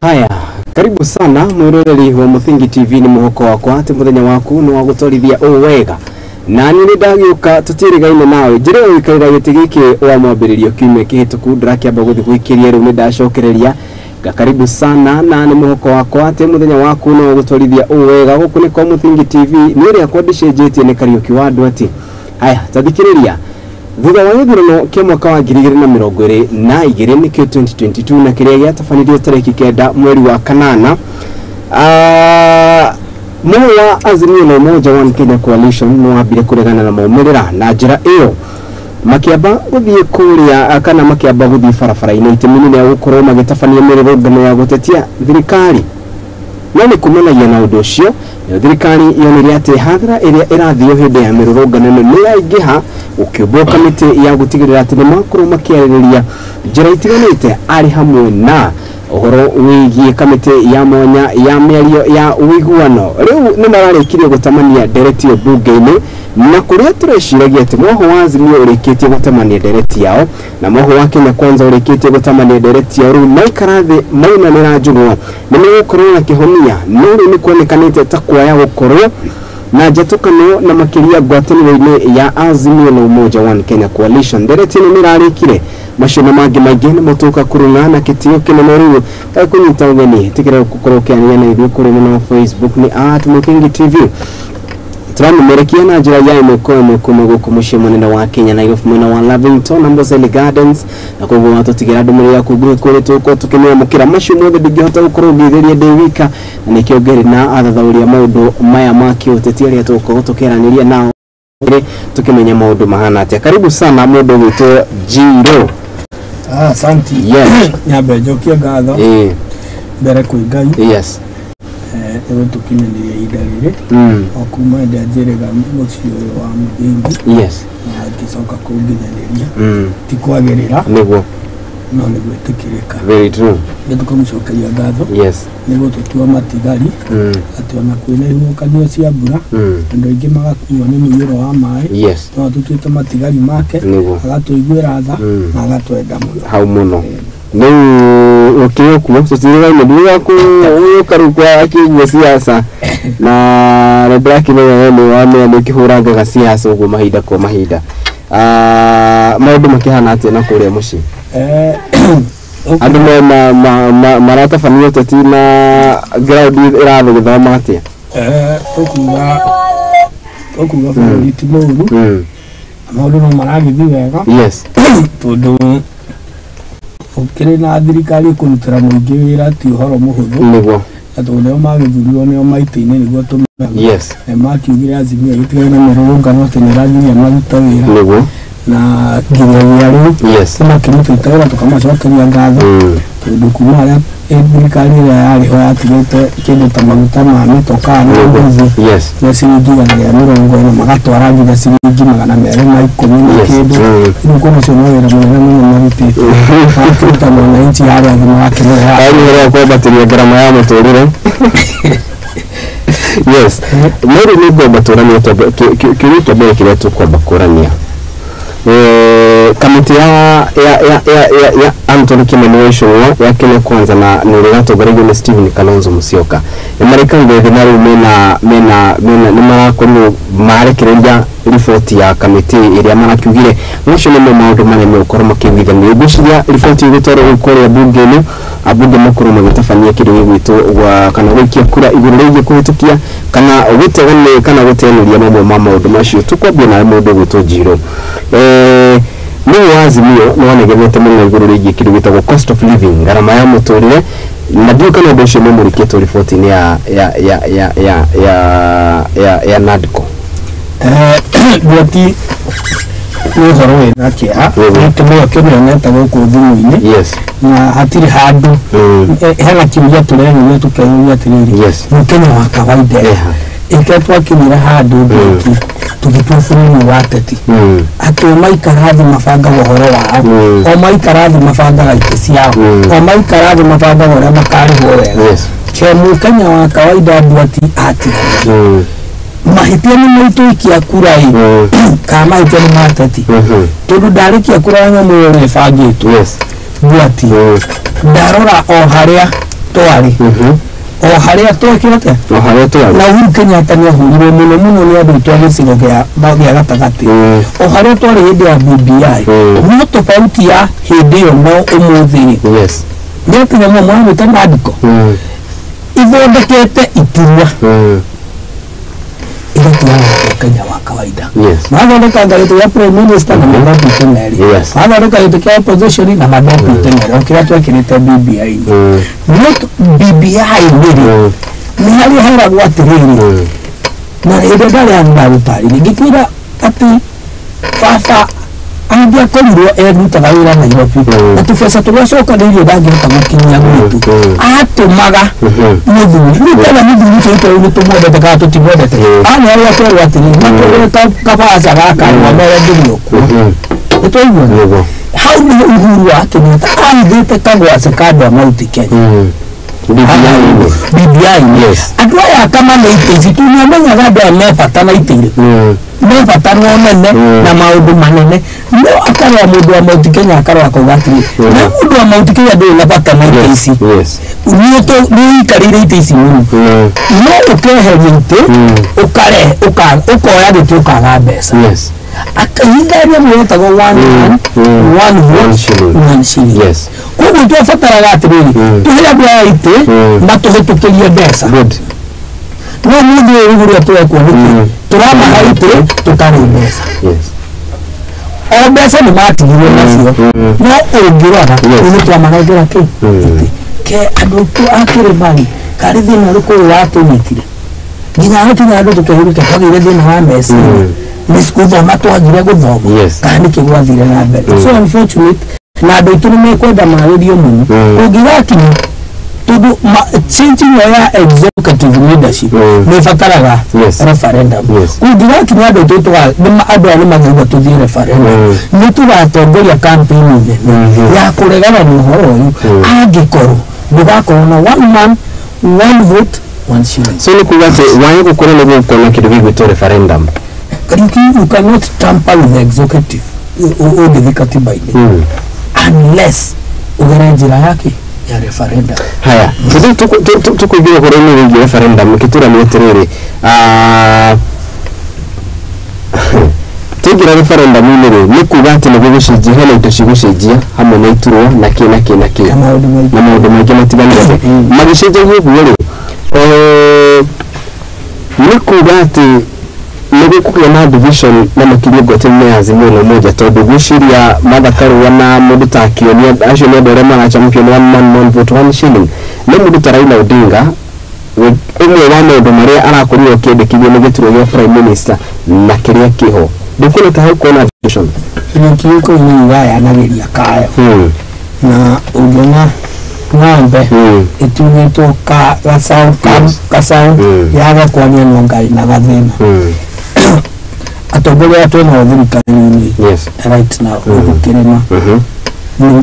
Haya, karibu sana mwiroreri wa Muthingi TV. Ni muhoko wakwa ati muthenya waku ni wa gutwarithia uu wega na ni ndagiuka tutirigaine nawe njira gwikarira giti giki wa mwambiririo kiumia kihituku ndirakiamba guthi gwikiria riu ni ndacokereria. Karibu sana na ni muhoko wakwa ati muthenya waku ni wa gutwarithia uu wega. Guku ni kwa Muthingi TV ni uria kwandicenjetie ni Kariuki wa andu ati. Haya, tathikiriria thutha wa gĩthurano kĩa mwaka wa 2022 nĩkĩo 2022 na kĩrĩa gĩatabanirio tarĩki 9 mweri wa kanana, mũhũ wa Azimio la Umoja One Kenya Coalition nĩ wambire kũregana na maumĩrĩra na njĩra ĩyo makĩamba gũthiĩ kũrĩa kana makĩamba gũthiĩ barabara-inĩ itemi-inĩ rĩa gũkorwo magĩtabania mĩrũrũngano ya gũtetia thirikari. No nĩ kumanagia na ũndũ ũcio thirikari yonire atĩ hathara ĩrĩa ĩrathio hĩndĩ ya mĩrũrũngano ĩno nĩ yaingĩha, gũkĩũmbwo kamĩtĩ ya gũtigĩrĩra atĩ nĩmakorwo makĩarĩrĩria njĩra itiganĩte arĩ hamwe na ũhoro wĩgiĩ kamĩtĩ ya mwanya ya mĩario ya ũiguano. Rĩu nĩ mararĩkirie gũtamania ndereti ĩyo mbunge-inĩ, na kũrĩa tũreciragia atĩ mwoho wa Azimio ũrĩkĩtie gũtamania ndereti yao na mwoho wa Kenya Kwanza ũrĩkĩtie gũtamania ndereti yao, rĩu maikara thĩ maunanĩra njũgũma nĩ megũkorwo na kĩhonia. No rĩu nĩ kuonekanĩte ta kwaya gũkorwo na njatũkano na makĩria ngwatanĩro-inĩ ya Azimio la Umoja One Kenya Coalition. Ndereti ĩno nĩ ĩrarĩkire macio na mangĩ maingĩ nĩ mũtũka kũrũng'a na kĩtĩo kĩnene rĩu kũnyita ũgeni tigĩrĩra gũkorwo ũkĩaria na ithuĩ kũrĩ mwena wa Facebook nĩ @MuthingiTV. Tũramemerekia na njĩra ya ĩmwe kwa ĩmwe kuma gũkũ mũciĩ mũnene wa Kenya Nairobi mwena wa Lavington na Amboseli Gardens, na koguo watũtigĩra ndũmĩrĩri yaku nguhĩ kũrĩ tũgũkorwo tũkĩmĩamũkĩra. Macio mothe ndingĩhota gũkorwo ngĩithĩria ndĩ wika, na nĩkĩo ngĩrĩ na athathaũri a maũndũ maya ma kĩũteti arĩa tũgũkorwo tũkĩaranĩria nao tukimenya maũndũ mahana atĩa. Karibu sana mũndũ witũ Jiro. Asante. Yes. Nyambe njokie ngatho mbere kwĩ Ngai. Yes. Nĩgũtũkinyanĩria ihinda rĩrĩ o kuma hĩndĩ ĩrĩa njĩrĩga mũciĩ ũyũ wa Muthingi. Yes. Na ngĩcoka kũnginyanĩria ti kwagĩrĩra nĩguo no nĩ gwĩtĩkĩrĩka. Very true. Nĩ tũkamũcokeria ngatho. Yes. Nĩ gũtũtua matigari atĩ ona kwĩna ihuhũkanio cia mbura andũ aingĩ magakuo nĩ mũiyũro wa maĩ. Yes. No atũtuĩte matigari make nĩguo agatũiguĩra tha na agatwenda mũno hau mũno. Rĩu ũkĩrĩ ũkuo tũtirigaine ndigakũũka rĩu kwa akĩigua siasa na nĩ ndĩrakĩmenya we nĩ wamenya nĩ ũkĩhũrangaga siasa ũguo mahinda kwa mahinda. Maũndũ makĩhana atĩa na kũrĩa mũciĩ? Andũ maratabania ũteti na ground ĩrathiĩ gĩthoma atĩa? Tũkuga bũrũri ti mũũru, maũndũ no maragĩthiĩ wega. Yes. Tondũ ũkĩrĩ na thirikari ĩkũrutĩra mũingĩ wĩra ti ũhoro mũhũthũ. Nĩguo. Na tondũ nĩo magĩthurirwo nĩo maitĩ-inĩ nĩguo tũmenye. Yes. Makiugire Azimio ĩgĩtigane na mĩrũrũngano atĩ nĩ ĩranginya marute wĩra. Nĩguo. Na nginyagia rĩu Yes. nĩmakĩrutĩte wĩra tũkamacokeria ngatho tondũ kuma harĩa thirikari ĩrĩa yarĩ ho yatigĩte kĩndũ ta maguta ma mĩtokaa na nduthi Yes. na ciringi 140 magatwara nginya ciringi 210 na kĩndũ. Rĩu kuona ũcio no wĩra mũnene mũno marutĩte makĩruta mwananchi harĩa thĩ magakĩmũhe Arĩ ũhoro wa kwambatĩria ngarama ya mũtũrĩre. Yes. No rĩu nĩ ngwamba tũranie kĩũria kĩa mbere kĩrĩa tũkwamba kũrania. Kamĩtĩ ya Anthony Kimani Ichung'wa ya Kenya Kwanza na nĩ ũrĩa ĩratongorerio nĩ Stephen Kalonzo Musyoka nĩ maraikarire thĩ na rĩu mena nĩ marakorirwo marekereria riboti ya kamĩtĩ ĩrĩa marakiugire macio nĩmo maũndũ marĩa megũkorwo makĩiguithanio. Ngwĩciria riboti ĩgũtwarwo kũrĩa mbunge-inĩ, ambunge makorwo magĩtabania kĩndũ gĩgwĩtwo kana gũikia kura igũrũ rĩgiĩ kũhĩtũkia kana gũtegane kana gũteanĩria mamwe ma maũndũ macio. Tũkwambia nawe mũndũ ũgwĩtwo Njirũ. Mũhũ wa Azimio nĩ wanegenete mũno igũrũ rĩgiĩ kĩndũ gĩtagwo cost of living, ngarama ya mũtũrĩre, na ndiũĩ kana ũndũ ũcio nĩ ũmũrĩkĩtwo riboti-inĩ ya NADCO. Riboti nĩ ũhoro wĩna kĩeha nĩ tũmĩonete gũkũ thimũ-inĩ. Yes. Na hatirĩ handũ hena kĩũria tũreyũria tũkeyũria atĩrĩrĩ, Yes. mũkenya wa kawaida ĩke twakinyire handũ ngĩki tũgĩtua bũrũri wa ateti atĩ o maikara thĩ mabangaga ũhoro wao, o maikara thĩ mabangaga itĩ ciao, o maikara thĩ mabangaga ũrĩa makarĩhwo wega. Yes. Ke mũkenya wa kawaida andũ ati atiganĩrio mahĩtia nĩ maitũ ikia kura ĩ kana mahĩtia nĩ ma ateti tondũ ndarĩkia kura nyamũ ĩyo ũrĩa ĩbangĩtwo Yes. ngwati ndarora o harĩa twarĩ o harĩa twekĩrĩte o harĩa twarĩ na Uhuru Kenyatta nĩ ahũrirwo mũno mũno nĩ andũ aitũ a gĩcigo gĩa gatagatĩ o harĩa twarĩ hĩndĩ ya BBI no tofauti ya hĩndĩ ĩyo no ũmũthĩ rĩ yes nĩ atĩ nyamũ mũramĩta NADCO ithondekete iturwa igatuaga Kenya wa kawaida yes mathondekanga gĩtĩ gĩa prime minister na madepute merĩ yes mathondeka gĩtĩ kĩa opposition na madepute merĩ o kĩrĩa twekĩrĩte BBI-inĩ no BBI-inĩ rĩ nĩ harĩa heragwo atĩrĩrĩ na hĩndĩ ĩrĩa ndarĩ handu ndagũtarĩria ngĩkwĩra atĩ baba angĩakorirwo erutaga wĩra Nairobi na tũbeca tũrĩa acokanĩirio ndangĩhota gũkinyia gwitũ atũmaga mũthuri rĩu tena mũthuri ũcio witũ rĩu nĩtũmwendete kana tũtimwendete aya nĩ arĩa twerwo atĩrĩrĩ matũrĩre kabaca gaka mwamere ndĩrĩ okuo nĩtwaiguana hau nĩho Uhuru wa Kenyatta ahithĩte kagwacĩ ka andũ a Mount Kenya BBI yes andũ aya kama nĩ itĩ ici tu nĩamenyaga andũ aya me bata na itĩ irĩkũ me bata na ũnene na maũndũ manene no akarora mũndũ wa Mount Kenya akarora akauga atĩrĩ na mũndũ wa Mount Kenya ndũrĩ na bata na itĩ ici yes nĩũikarĩire itĩ ici mũno no ũkeheria itĩ ũkarehe ũkoya gĩtĩ ũkaga mbeca yes akahinda rĩmwe wetagwo one man one vote one shilling yes koguo twabataraga atĩrĩrĩ tũhe andũ aya itĩ matũhĩtũkĩrie mbeca good no mũthĩ ũyũ ũrĩa tũrekwo nĩkĩ tũramaha itĩ tũtarĩ mbeca yes o mbeca nĩ matigirwo nacio no ũngĩrora nĩ twamanengera kĩ itĩ ke andũ aitũ a kĩrĩma-rĩ karĩ thĩna ũrĩkũ ũyũ watũnyitire nginya gũkinya andũ tũkehurũkia twagĩire thĩna wa meciria nĩ gũthoma twagire gũthoma Yes. kana nĩkĩ gwathire na mbere so unfortunate na andũ aitũ nĩ mekwenda marĩrio mũno ũngĩgakinya tondũ changing ĩyo ya executive leadership nĩ ĩbataraga Yes. referendum Yes. kũngĩgakinya andũ aitũ andũ aya nĩ magĩrĩirwo tũthiĩ referendum nĩ tũgatongoria campaign nene ya kũregana na ũhoro ũyũ angĩkorwo ndũgakorwo na one man one vote one shilling so nĩ kuga atĩ waya gũkorwo nĩ gũkorwo na kĩndũ gĩgwĩtwo referendum Kariuki, you cannot tamper with the executive ũngĩthiĩ katiba-inĩ unless ũgere njĩra yake ya referendum haya tũkũingĩra ũhoro-inĩ wĩgiĩ referendum kĩtũra nĩ atĩrĩrĩ twaingĩra referendum-inĩ rĩ nĩ kuga atĩ nĩ gũgũcenjia hena indo cigũcenjia hamwe na iturwa na kĩ na kĩ na kĩ na maũndũ maingĩ na maũndũ maingĩ matiganĩte magĩcenjagia ũguo rĩ nĩ kuga atĩ nĩ gũkũgĩa na division na makĩria ngwatanĩro ya Azimio la Umoja tondũ ngwĩciria Martha Karua na mũndũ ta Kĩonia acio nĩ andũ arĩa marachampion one man one vote one shilling no mũndũ ta Raila Odinga ũmwe wa maũndũ marĩa arakorirwo akĩendekithio nĩ gĩturwa gĩa prime minister na kĩrĩa kĩho ndũkuona ta hau division Kĩrĩki gĩkũyũ nĩ igayanagĩria kayo na ũngĩona ng'ombe ĩtunĩtwo gacaũ gacaũ yaga kwania no Ngai na gathĩna atongoria aya twĩnao thirikari-inĩ yes right now gũkũ kĩrĩma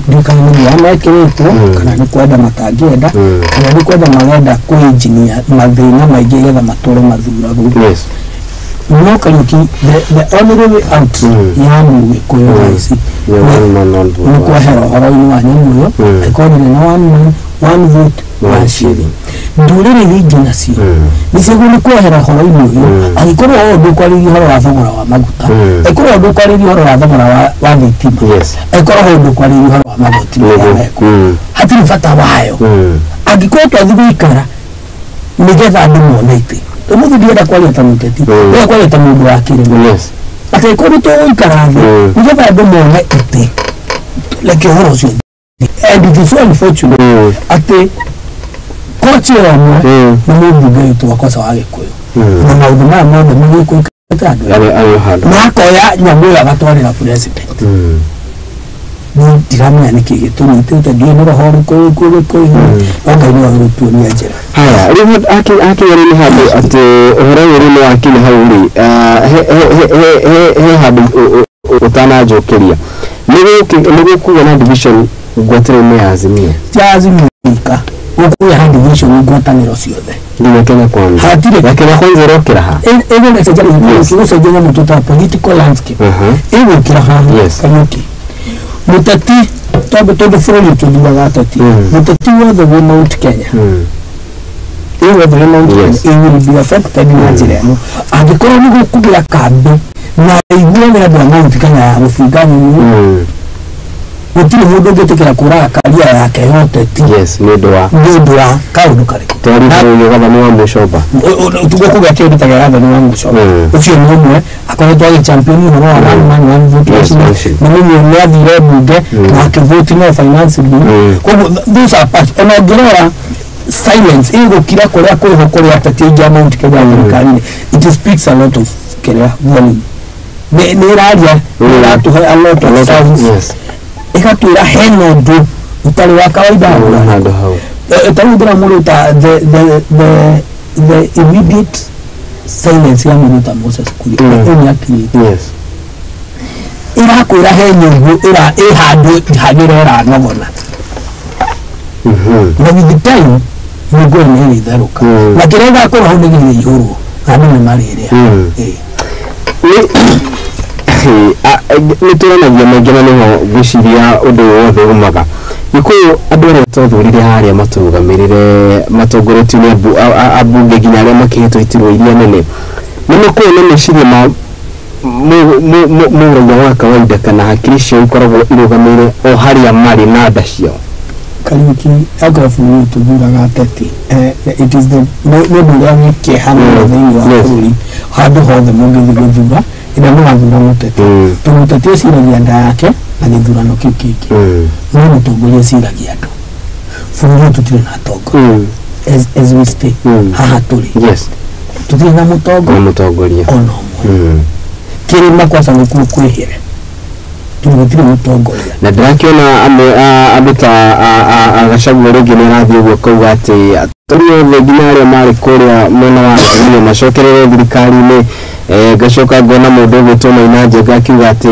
ndikana nĩ guoya mekĩrĩtwo kana nĩ kwenda matangĩenda kana nĩ kwenda marenda kwĩnjinia mathĩna maingĩ getha matũre mathuragwo yes no Kariuki the only way out ya mũgĩkũyũ thaa ici nĩ kwehera ũhoro-inĩ wa nyamũ ĩyo ĩkorwo nĩ na one man one vote one shilling ndũrĩrĩ iria ingĩ nacio nĩ ciagĩrĩirwo nĩ kwehera ũhoro-inĩ ũyũ angĩkorwo o ndũkwarĩria ũhoro wa thogora wa maguta angĩkorwo o ndũkwarĩria ũhoro wa thogora wa thitima yes angĩkorwo o ndũkwarĩria ũhoro wa magoti marĩa mekwo hatirĩ bata wayo angĩkorwo twathiĩ gũikara nĩgetha andũ mone itĩ ũmũthĩ ndienda kwaria ta mũteti ndĩrenda kwaria ta mũndũ wa kĩrĩma yes atĩ angĩkorwo nĩ tũgũikara thĩ nĩgetha andũ mone itĩ reke ũhoro ũcio ũthiĩ. And it is so unfortunate atĩ kochi ĩyo ĩmwe nĩ mũmbunge witũ wa Kocha wa Gĩkũyũ na maũndũ maya mothe magĩkũĩkĩte andũ arĩ arĩ handũ na akoya nyamũ ĩyo agatwarĩra president niĩ ndiramenya nĩkĩ gĩtũnyitĩte ndiũĩ nĩ roho ũrĩkũ Gĩkũyũ no Ngai nĩwe ũgũtuonia njĩra haya rĩu akinya rĩu nĩ handũ atĩ ũhoro ũyũ rĩu nĩ wakinya hau rĩ he handũ ũtananjũkĩria nĩ gũkũgĩa na division ngwatanĩro-inĩ ya Azimio ti Azimio ika gũkũgĩa na division ngwatanĩro ciothe nginya Kenya Kwanza hatirĩ ya Kenya Kwanza ĩrokĩra ha ĩgũcenjia nyamũ tũtaga political landscape ĩgũkĩra haha Yes. Kariũki mũteti Twambe tondũ bũrũri tũthuaga ateti. Mũteti wothe wĩ Mount Kenya, ĩ wothe wĩ Mount Kenya, it will be affected na njĩra ĩno angĩkorwo nĩ gũkũgĩa kambĩ na iguo nĩ andũ a Mount Kenya ya gũbinga nyũmũ. Gũtirĩ mũndũ ũngĩtĩkĩra kũraga karia yake ya ũteti nĩ ũndũ wa kaũndũ karĩkũ. Twarithĩrĩrio gathani wa Mũcoba. Tũgũkũgĩa kĩũndũ ta gĩa gathani wa Mũcoba. Ũcio nĩ ũmwe akoretwo agĩ champion ũhoro wa one man one vote. Na nĩ nĩ athire mbunge na akĩvote no finance bill. Koguo those are part. Ona ũngĩrora silence ĩgũkira kũrĩa kwĩho kũrĩa ateti aingĩ a Mount Kenya thirikari-inĩ, it speaks a lot of kĩrĩa volume. Nĩ ĩraria, nĩ ĩratũhe a lot of sounds. Ĩgatwĩra hena ũndũ ũtarĩ wa kawaida handũ hau. Tarĩu ndĩra mũndũ ta the immediate silence ya mũndũ ta Moses Kuria ĩyo nĩ ĩrakwĩra he nyũngũ ĩ handũ hagĩra ĩranogona. Na with the time nyũngũ ĩyo nĩ ĩrĩtherũka na kĩrĩa ĩgakorwo hau nĩ gĩgĩihũrwo na andũ nĩ marĩrĩa. Nĩ tũranagia maingĩ na nĩho ngwĩciria ũndũ wothe umaga. Gĩkũyũ andũ arĩa twathurire harĩa matũrũgamĩrĩre matongoretio nĩ ambunge nginya arĩa makĩhetwo iturwa iria nene nĩ makoragwo na meciria ma mũraia wa kawaida kana hakiri ciao ikoragwo irũgamĩire o harĩa marĩ na nda ciao. Kariũki, akorwo bũrũri tũthuraga ateti, it is the nĩ ũndũ ũrĩa wĩ kĩeha mũno thĩinĩ wa bũrũri. Handũ hothe mũngĩthiĩ gũthura ĩrĩa mũrathura mũteti, tondũ mũteti eciragia nda yake na gĩthurano kĩu kĩngĩ, no mũtongoria eciragia andũ. Bũrũri ũyũ tũtirĩ na atongoria as we stay haha tũrĩ, tũtirĩ na mũtongoria ona ũmwe. Kĩrĩma kwaca nĩkuo kwĩhĩre tondũ gũtirĩ mũtongoria. Na ndĩrakĩona andũ ta Gachagua rĩngĩ nĩ arathiĩ ũguo akauga atĩ atongoria othe nginya arĩa marĩ kũrĩa mwena wa Azimio macokerere thirikari-inĩ. Ngacoka ngona mũndũ ũgwĩtwo Maina Njenga akiuga atĩ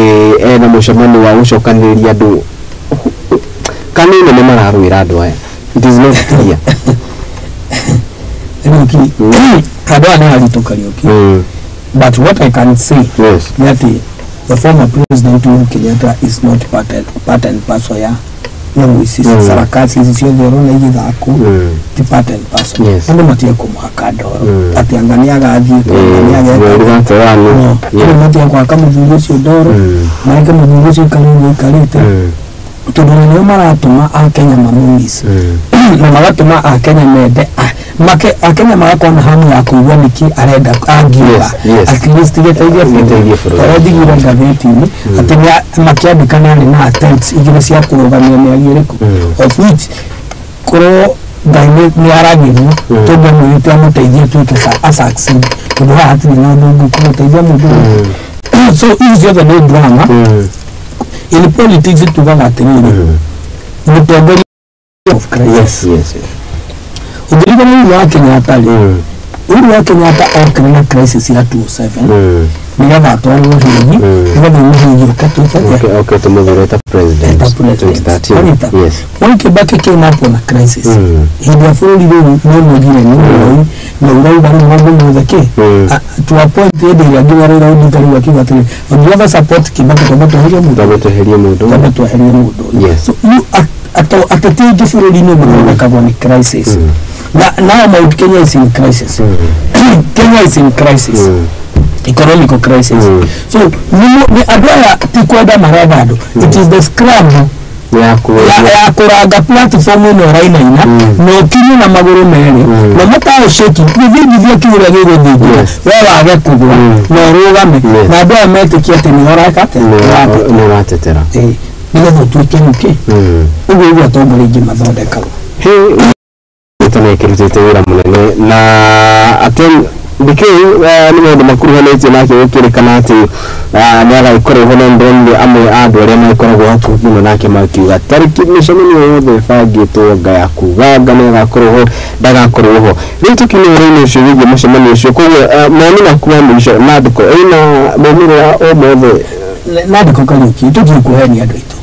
ena mũcemanio wa gũcokanĩrĩria andũ. Kanini nĩ mararũĩra andũ aya. It is not clear. Kariũki, handũ haha nĩ haritũ Kariũki. But what I can say nĩ atĩ the former president Uhuru Kenyatta is not part and parcel ya nyamũ ici sarakasi ici ciothe ũrona igĩthakwo, ti part and parcel. Andũ matige kũmũhaka ndoro atĩ anga nĩ agathiĩ anga nĩ ageka. No, andũ matige kũhaka mũthuri ũcio ndoro, mareke mũthuri ũcio aikare ũguo aikarĩte, tondũ ona nĩo maratũma Akenya mamũmiss na magatũma Akenya mende Akenya magakorwo na hamu ya kũigua nĩkĩ arenda angiuga at least gĩteithie bũrũri. Tondũ njiguire ngathĩti-inĩ atĩ makĩandĩka nĩ arĩ na attempts igĩrĩ cia kũrũgamia mĩario ĩrĩkũ, of which korwo Ngai nĩ aragĩrio tũngĩamwĩrĩte amũteithie atuĩke a succeed, tondũ haha hatirĩ na ũndũ ũngĩ kũmũteithia mũndũ. So ici ciothe nĩ drama. In politics tugaga atĩrĩrĩ, mũtongoria of crisis. Ũngĩririkana Uhuru wa Kenyatta rĩ, Uhuru wa Kenyatta okire na crisis ya 2007 nĩgetha atwarwo Hague, nĩgetha Hague ũke tuĩke atĩa? Okay, tũmũthure ta president 2013. Mwai Kibaki came up on a crisis. Hĩndĩ ya bũrũri rĩu nĩ ũnogire nĩ ũroi na ũrauga rĩu maũndũ mothe kĩ to a point hĩndĩ ĩrĩa nginya Raila Odinga rĩu akiuga atĩrĩ, would you ever support Kibaki twambe tweherie mũndũ? Twambe tweherie mũndũ. Twambe tweherie mũndũ. So ateti aingĩ bũrũri-inĩ mathondekagwo nĩ crisis. Now Mount Kenya is in crisis. Kenya is in crisis. Economical crisis. So andũ aya ti kwenda marenda andũ. It is the scrum ya kũranga platform ĩno ĩrainaina na ũkinye na magũrũ merĩ na mataũceki gĩthingithia kĩu ũrĩa gĩgũthingira we wage kũgũa na ũrũgame na andũ aya metĩkie atĩ nĩo ũreka atĩa? Nĩ ũratetera nĩgetha ũtuĩke nĩkĩ. Ũguo ũguo atongoria aingĩ mathondekagwo. Nĩ ĩkĩrutĩte wĩra mũnene na atĩ ndikĩũĩ nĩ maũndũ makuruhanĩtie nake gũkĩrĩkana atĩ nĩ agagĩkorwo ho, no ndĩronire amwe a andũ arĩa magĩkoragwo hakuhĩ mũno nake makiuga tarĩki mĩcemanio yothe ĩbangĩtwo anga ya kuga anga nĩ agakorwo ho ndagakorwo ho. Rĩu tũkiuma ũhoro-inĩ ũcio wĩgiĩ mũcemanio ũcio, koguo mawoni maku ma mũico NADCO ĩna maumĩrĩra o mothe? NADCO Kariũki tũtirĩ kũhenia andũ aitũ.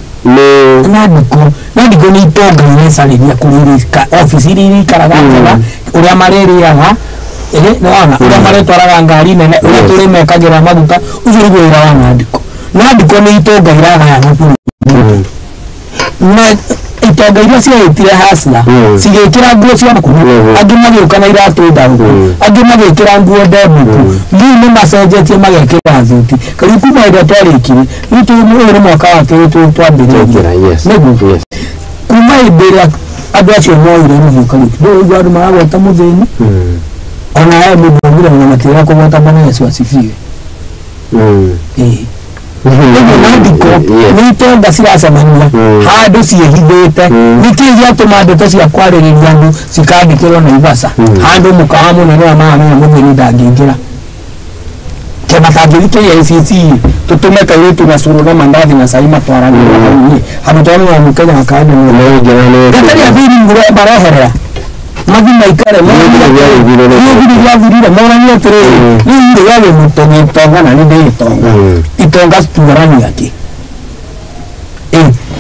NADCO nĩ itonga irecarĩria kũrĩa obici iria irĩikaraga njega, ũrĩa marĩrĩaga, nĩwona ũrĩa marĩtwaraga ngari nene, ũrĩa tũrĩmekagĩra maguta, ũcio nĩguo wĩra wa NADCO. NADCO nĩ itonga iragayana bũrũri. Na itonga iria ciaitire hasla cigĩkĩra nguo cia makuru, angĩ magĩũka na iratũ ndarũku, angĩ magĩkĩra nguo ndembũku, rĩu nĩ macenjetie magekĩra thuti. Rĩu kuma hĩndĩ ĩrĩa twarĩkirie, rĩu ũyũ nĩ mwaka wa kerĩ twambĩrĩirie nĩguo kuma hĩndĩ ĩrĩa andũ acio moire rũhiũ Kariuki, ndũĩ andũ maragweta mũthĩni ona he mũndũ augire ona matiĩra kũgweta Bwana Yesu asifiwe. Nandiko nĩ itonga ciracemania handũ ciĩhithĩte. Nĩkĩĩ gĩatũma ndeto cia kwarĩrĩria andũ cikandĩkĩrwo Naivasha handũ mũkawa mũnene wa maramenya mũthĩni ndangĩingĩra? Kĩama kangĩthi KICC tũtũme kairĩtu na cũrũ na mandathi na cai matwaranĩre hau handũ twanĩra mũkenya wa kawaida gatarĩ athĩni mareherera mathi maikare nĩ gĩathirire monanie atĩrĩrĩ rĩu rĩ we wĩ mũtonga na nĩ ndĩ gĩtonga itonga cituarania kĩ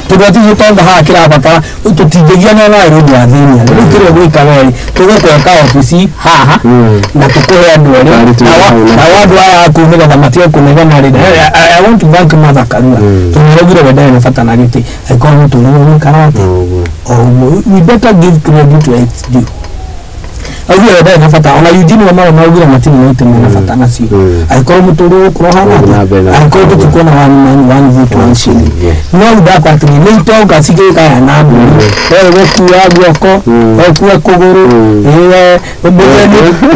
tondũ ati gĩtonga haha kĩrabatara tũtingĩgiana na ũndũ wa thĩni rĩu kĩrĩa gwĩka werĩ tũgũkweka obici haha na tũkũhe andũ erĩ nao andũ aya aku nĩgetha matige kũnegena rĩ. I want to thank Martha Karua tondũ nĩaraugire we ndarĩ na bata na gĩtĩ angĩkorwo mũtũrĩre ũgũikara atĩa. We better give credit where it's due. Augire we ndarĩ na bata ona Eugene Wamalwa augire matirĩ na itemi na bata nacio angĩkorwo mũtũrĩre ũgũkorwo ũhana atĩa, angĩkorwo tũtikuona one man one vote one shilling. No rĩu ndakwa atĩrĩ nĩ itonga cigĩkaya na mbũri we gũkua guoko ũkue kũgũrũ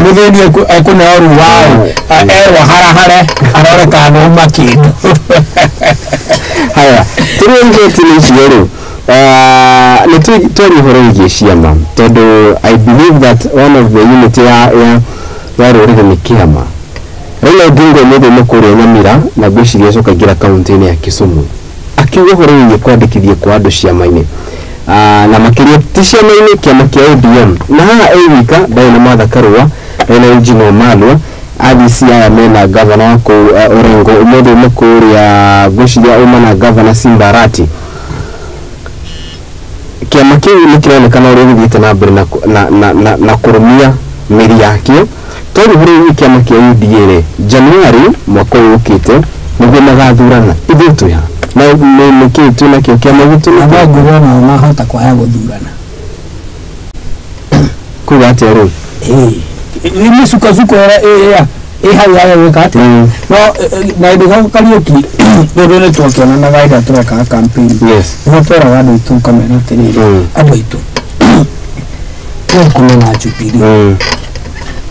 mũthĩni ekũneo rũwaũ erwo harahare arore kana nĩauma kĩndũ. Haya tũrĩ icio rĩ nĩ twaria ũhoro wĩgiĩ ciama tondũ I believe that one of the unit ya rũrĩrĩ nĩ kĩama. Raila Odinga ũmũthĩ nĩ kũrĩa Nyamira na ngwĩciria acoka aingĩra kaunti-inĩ ya Kisumu akiuga ũhoro wĩgiĩ kwandĩkithia kwa andũ ciama-inĩ na makĩria ti ciama-inĩ kĩama kĩa ODM na haha ĩ wika ndarĩ na Martha Karua ndarĩ na Eugene Wamalwa ADC aya mena gavana wa kũu Orengo ũmũthĩ nĩ kũrĩa ngwĩciria uma na gavana Simba Arati. Kĩama kĩu nĩ kĩronekana ũrĩa gĩthiĩte na mbere na kũrũmia mĩri yakĩo tondũ ũhoro wĩgiĩ kĩama kĩa UDA rĩ Januari mwaka ũyũ ũkĩte nĩguo magathurana ithuĩ twĩ ha na nĩkĩĩ twĩ nakĩo kĩama gitũ na no ngũrwo nao mahota kwaga gũthurana kuga atĩa rĩu nĩ mĩcukacuko ĩrĩa ĩ hau ya gwĩka atĩa no na hĩndĩ Kariũki rĩrĩ nĩ twakĩonanaga hĩndĩ ĩrĩa tũrekaga campaign nĩho tweraga andũ aitũ ũkamera atĩrĩrĩ andũ aitũ tigai kũmena Jubilee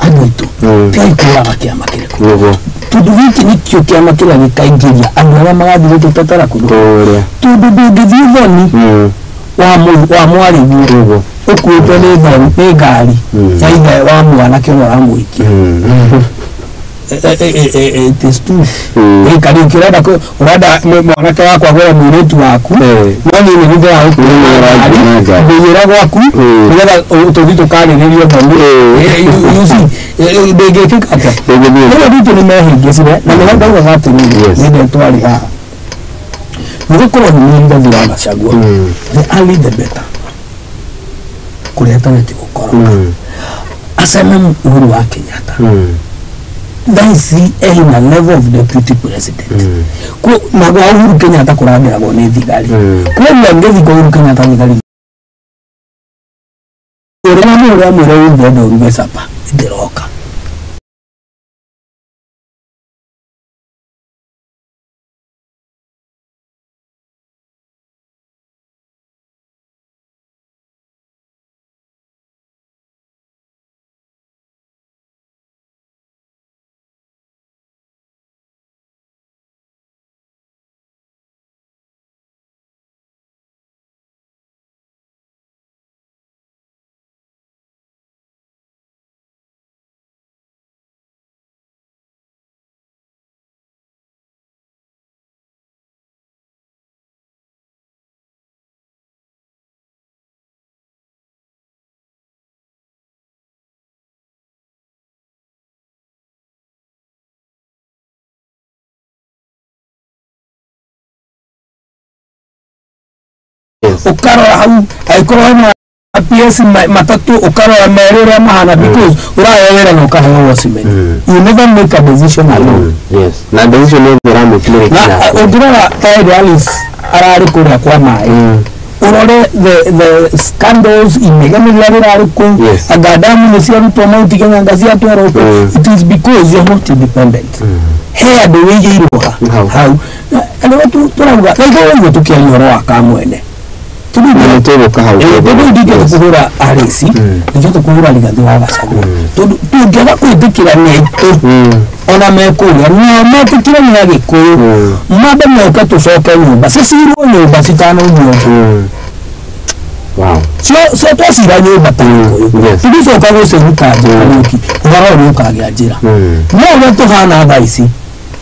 andũ aitũ tigai kũraga kĩama kĩrĩkũ tondũ gĩkĩ nĩkĩo kĩama kĩrĩa gĩkaingĩria andũ arĩa magathiĩ gũtũtetera kũndũ tondũ ndũngĩthiĩ thoni wa mwarĩguo ũkuĩtwo nĩ thoni nĩ ngari ya ithe wa mwanake ũrĩa ũramũhikia. It is true. Kariũki ũrenda mwanake wakwa agũre mũirĩtu waku no niĩ nĩ ndĩragũkuĩra ngũiyĩra gwaku nĩgetha tũthiĩ tũkarĩrĩrie thoni. You see ndĩngĩkĩka atĩa rĩu andũ aitũ nĩ mehĩngĩcire na nĩho ndaugaga atĩrĩrĩ nĩ twarĩ haha nĩgũkorwo nĩ Rigathi wa Gachagua the early the better kũrĩa tene ti gũkoroka aceme Uhuru wa Kenyatta thaa ici ena level of deputy president na gwa Uhuru Kenyatta kũrangĩragwo nĩ thigari koguo angĩthiĩ kwa Uhuru Kenyatta thigari ũrĩa mũrĩa mwĩre ũngĩenda ũruge capa ndĩroka. Ukarora hau aikorwo na PS matatu ukarora merĩ ũrĩa mahana because ũraheo wĩra na ũkaheo watchman. You never make a decision alone. Yes na decision yothe ũramĩkinyĩra na ũngĩrora ta hĩndĩ Alice ararĩ kũrĩa kwa maĩ Urore the scandals inegene rĩrĩa rĩrarĩ kũu. Yes. Anga damu nĩ ciarutwo Mount Kenya, anga ciatwarwo kũ. It is because you are not independent. He andũ wĩigĩirwo ha Hau. hau. Na nĩwe tũrauga na ithuĩ ũguo tũkĩaria ũhoro wa Kamwene. Nĩ tũgũka hau. Tondũ ndingĩhota kũhũra Arĩci, ndingĩhota kũhũra Rigathĩ wa Gachagua, tondũ tũngĩaga kwĩtĩkĩra nĩ aitũ ona mekũrĩa nao metĩkĩre nĩ Agĩkũyũ, mambe moke tũcoke nyũmba cicirwo nyũmba citanaumio nja. Wow. Cio twacira nyũmba ta Gĩkũyũ, tũgĩcoka gũciruta nja, Kariũki, ũhoro ũyũ nĩ ũkagĩa njĩra. No ũrĩa tũhana thaa ici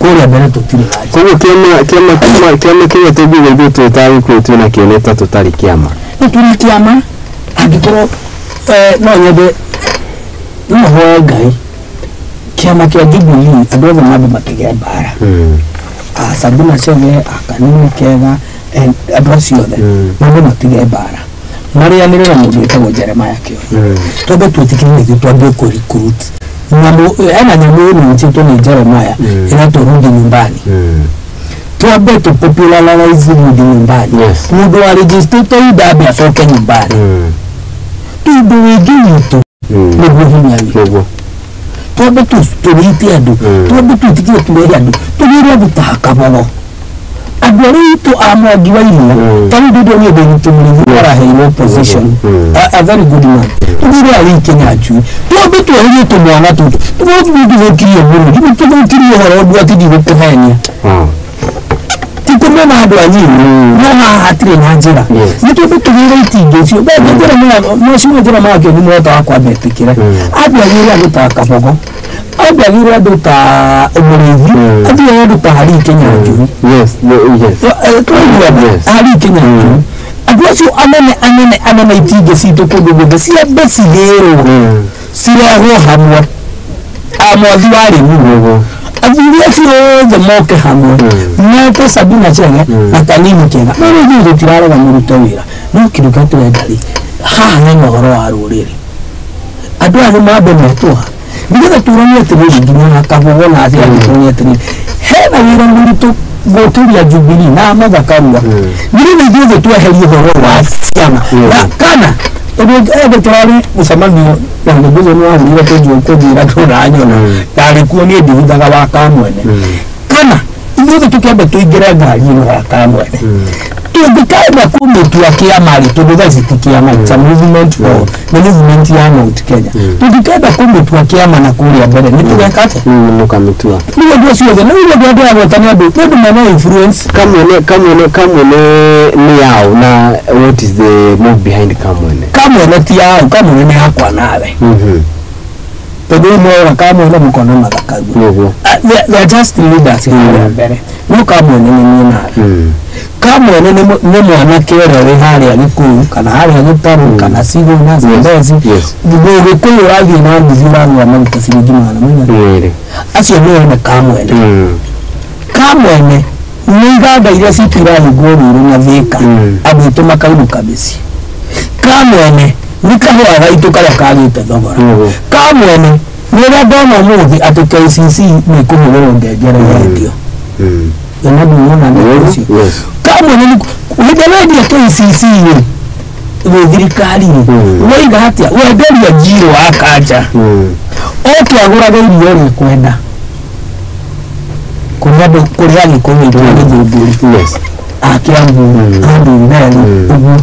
kũrĩa mbere tũtirĩ na njĩra. Koguo kĩama kĩrĩa tũngiuga ithuĩ twĩ ta Agĩkũyũ twĩna kĩo nĩ ta tũtarĩ kĩama. Nĩ tũrĩ kĩama angĩkorwo no nyende no hoe Ngai kĩama kĩa Jubilee andũ othe mambe matige mbara, a Sabina Chege, a Kanini Kega, andũ acio othe mambe matige mbara, marĩanĩre na mũndũ wĩtagwo Jeremiah Kĩoni. Twambe twĩtĩkĩre ithuĩ twambie kũ recruit nyamũ ena nyamũ ĩno njĩtwo nĩ Jeremiah ĩretwo Rudi Nyumbani. Twambe tũ popularize Rudi Nyumbani. Mũndũ wa registrĩte Udambe acoke nyumbani, tondũ wĩingĩ witũ nĩguo hinya witũ. Twambe tũrĩte andũ, twambe twĩtĩkĩre tũrehe andũ, tũgĩre andũ ta Kabogo, andũ arĩa itũ a Mwangi wa Iria. Ta rĩu ndĩndĩ niĩ ndĩ mũrĩithi araheirwo position, a very good man. Tũgĩre arĩa Kinyanjui, twambe tweherie tũmwana tũtũ tũtũ tũthũkirie bũrũri, tũthũkirie ũhoro ũndũ atĩ ndigũkũhenia. Ti kũmena andũ a Nyĩrĩ, no haha hatirĩ na njĩra. Nĩ twambe tũgĩre itingĩ icio. Mheshimiwa Jeremiah Kĩoni mũrata wakwa ambetĩkĩre, ambe agĩre andũ ta Kabogo, ambe agĩre andũ ta Mũrĩithi, athiĩ andũ ta Harry Kinyanjui. Tũraiguana? Harry Kinyanjui, andũ acio anene anene anene, itingĩ citũ kũndũ guothe ciambe cigĩrwo, cirehwo hamwe, a Mwathi wa Rĩmuru, athuri acio othe moke hamwe, mete Sabina Chege na Kanini Kega. No rĩu ithuĩ tũtirarega mũrute wĩra, no kĩndũ kĩrĩa tũrenda rĩ haha hena ũhoro wa rũrĩrĩ, andũ aya nĩ mambe metwo ha nĩgetha tũranie atĩrĩrĩ, nginya na Kabogo na acio angĩ, tũranie atĩrĩrĩ hena wĩra mũritũ gũkĩria Jubilee na Martha Karua, nĩgetha ithuothe tweherie ũhoro wa ciama na kana tondũ ende tũrarĩ mũcemanio na nĩguo nĩ wahũrire kũnjua kũnjĩra ndũranyona ndarĩ kuo niĩ ndihithaga wa Kamwene, kana ithuothe tũkĩambe tũingĩre ngari ĩno ya Kamwene. Tũngĩkaenda kũmĩtua kĩama rĩ, tondũ thaa ici ti kĩama, it's a movement for nĩ movement ya Mount Kenya, tũngĩkenda kũmĩtua kĩama na kũrĩa mbere nĩ tũgeka atĩa? Mũkamĩtua. Rĩu andũ acio othe, rĩu andũ arĩa ndĩragweta nĩ andũ mena influence. Kamwene nĩ yao na what is the move behind Kamwene? Kamwene ti yao, Kamwene nĩ yakwa nawe, tondũ rĩu mwaura Kamwene mũkona Martha Karua. They are just leaders harĩa mbere, no Kamwene nĩ niĩ nawe. Kamwene nĩ mwanake ũrĩa wĩ harĩa Gĩkũyũ kana harĩa Gĩtarũ kana Cigũna Zambezi. Mũgĩkũyũ ũrathiĩ na nduthi ũragũra maguta ciringi 400. Mwĩrĩ. Acio nĩo ene Kamwene. Kamwene nĩ iganda iria citũ irahingwo Rũirũ na Thĩka, andũ aitũ makainũka mĩciĩ. Kamwene nĩ kahũa gaitũ karĩa kagĩte thogora. Kamwene nĩ ũrĩa ndona ũmũthĩ atĩ KCC nĩ ĩkũhũrĩrwo ngengere yendio. Ĩno ndũrona nĩ ũcio. Kamwene nĩ hĩndĩ ĩrĩa wendia KCC rĩ, wĩ thirikari rĩ, waiga atĩa wenderia njirũ wa kanja oke agũraga irio ũrĩa kwenda kũrĩ andũ kũrĩ Agĩkũyũ aitũ a Gĩthũngũri, a Kĩambu, a Ndumberi, ũguo